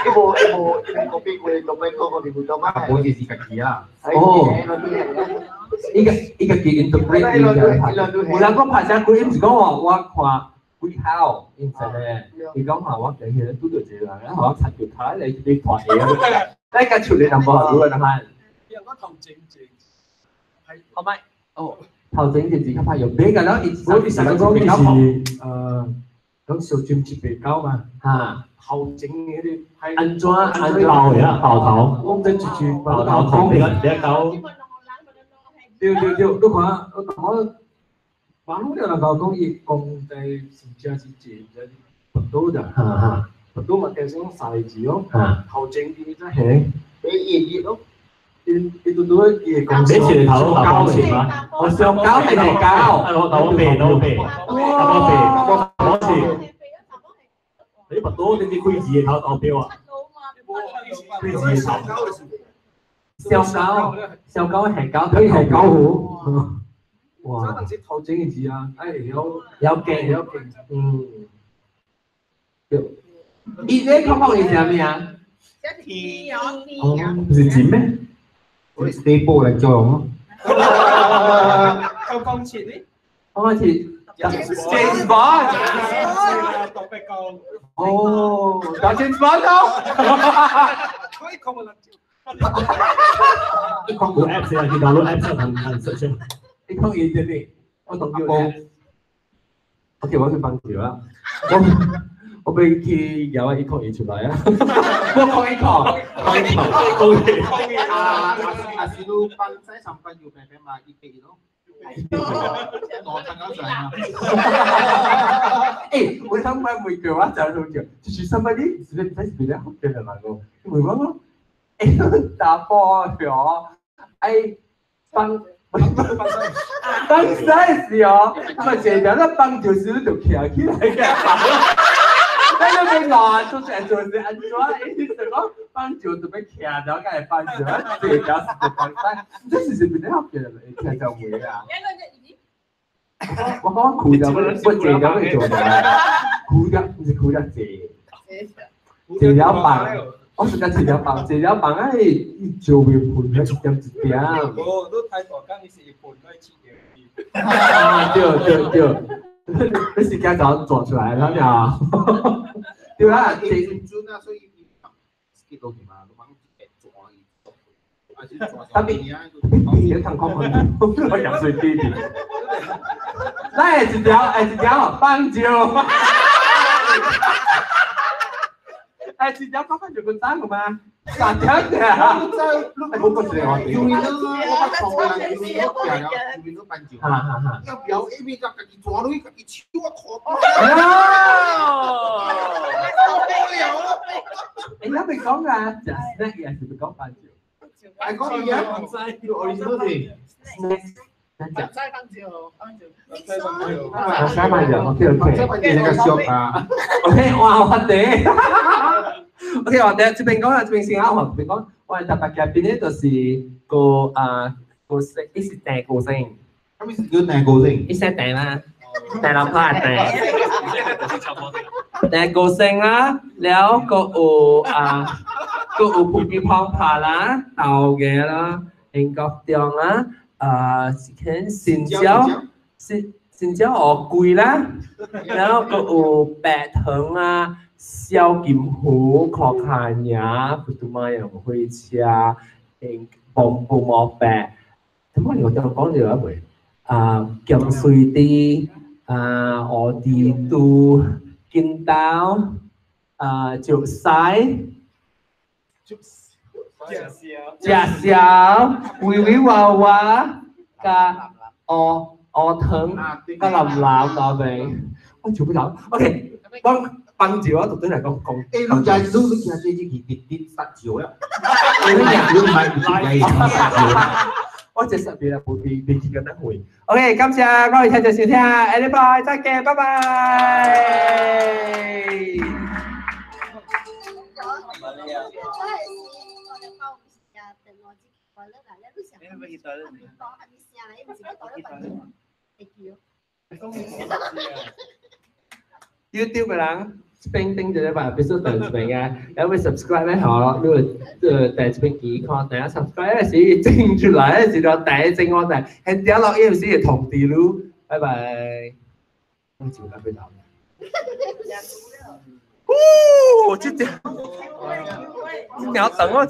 無伊無伊無 copy 過大伯公，是無做馬。我就是家己啊。哦。伊個伊家己 interpret 伊個拍。有人講拍啥鬼，伊毋是講話我看鬼號，伊毋是咧。伊講話我今日拄著一個人，然後我插住卡來去看戲。咱甲出來淡薄仔，如果人講頭前前，好咪？哦，頭前一字較歹用，別個了，伊我意思講伊是講小針一白狗嘛，哈，後前迄個安怎安怎爆呀，爆頭，我毋知一句爆頭頭，你個狗。對對對，你看我感覺馬路了人講講伊講在真正是一個跋倒的，哈哈，跋倒嘛，加上三個字哦，頭前伊才下，伊伊咯。伊伊拄拄伊會講你前頭打波前嗎？我上狗係條狗，我打波鼻，打波鼻，打波鼻，打波前。你跋倒你啲開字嘅頭頭標啊？開字嘅頭。小狗，小狗係狗，佢係狗好。哇！這當時頭前嘅字啊，哎會曉有勁，會曉勁，嗯。對。伊這講講是啥物啊？哦，不是錢咩？我是 stable 來做咯。907呢？907。James Bond。哦，搞 James Bond 咯。可以講我啦。有 app 先啊，去 download app 先，很很 search。你講嘢啫咩？我同叫 app。OK，我去幫住啦。我欲去搖啊一控一出來啊！我控一控，控一控，啊，啊是你放在上班有平平嘛，一百咯。我剛剛上啊。欸，我上班每句話就係叫，就是 somebody 是你是別人好嘅人嚟個，會講咯，欸，打波咗，哎，放放晒時哦，咪成日都放條小就徛起來嘅。你你俾我做成做是安怎？伊就講放就特別徛咗，梗係放住，這條是放晒，這是是別人好嘅人嚟，聽就會啊。我講褲就我借咗去做嘅，褲就唔是褲就借，借咗棒，我是講借咗棒，借咗棒啊！伊就會盤咗一點一點。無，你太大工，伊是一盤愛切掉。啊，對對對，你時間就做出來啦呀。對啦，這陣啊，所以伊幾多錢嘛？特別你通講講，我入水啲啲。來一條，來一條放蕉。哎，一條放蕉跟爭個嘛？三條嘅。我講一個我。因為我捌看過人，因為我行了，因為我放蕉。哈哈哈。要表 A B 甲家己抓落去，家己手啊拖。哦。受不了了。欸，你未講啊？食 snack 也是未講放蕉。哎，講伊啊，有original 的。 snack。放齋放蕉，放蕉。放齋放蕉，OK OK。那個小啊。 OK，哇，我哋。OK，我哋這邊講啦，這邊先啊，我這邊講，我哋特別嘉賓咧就是個啊個星，伊是鄭國星。啥物是叫鄭國星？伊姓鄭嘛，鄭老婆鄭。鄭國星啦，了個有啊，個有普吉胖帕啦，豆嘅啦，英國中啦，啊，是看新椒，新新椒鵝龜啦，然後個有白糖啊。小金虎、殼卡牙、普通馬洋火車、嗯，蹦蹦毛白，咁我哋就講咗一回，啊，鹹水啲，啊，鵝地肚、金刀，啊，石屎，食燒，威威娃娃，加鵝鵝糖，加藍藍那邊，我做不到。OK，幫。放蕉啊，對嚟講講。欸，你知你你聽這這個滴滴殺蕉啦？你你唔係唔係殺蕉？我這十年啦，冇未未見過得會。 OK，感謝各位聽眾收聽，下禮拜再見，拜拜。YouTube 嘅人。邊頂一禮拜必須第一邊啊，然後 subscribe 咧嗬，你會第一邊記看，等下 subscribe 時整出來時就第一整我第，係點落伊時同地路，拜拜。我就咁樣。呼，這條，這條等我。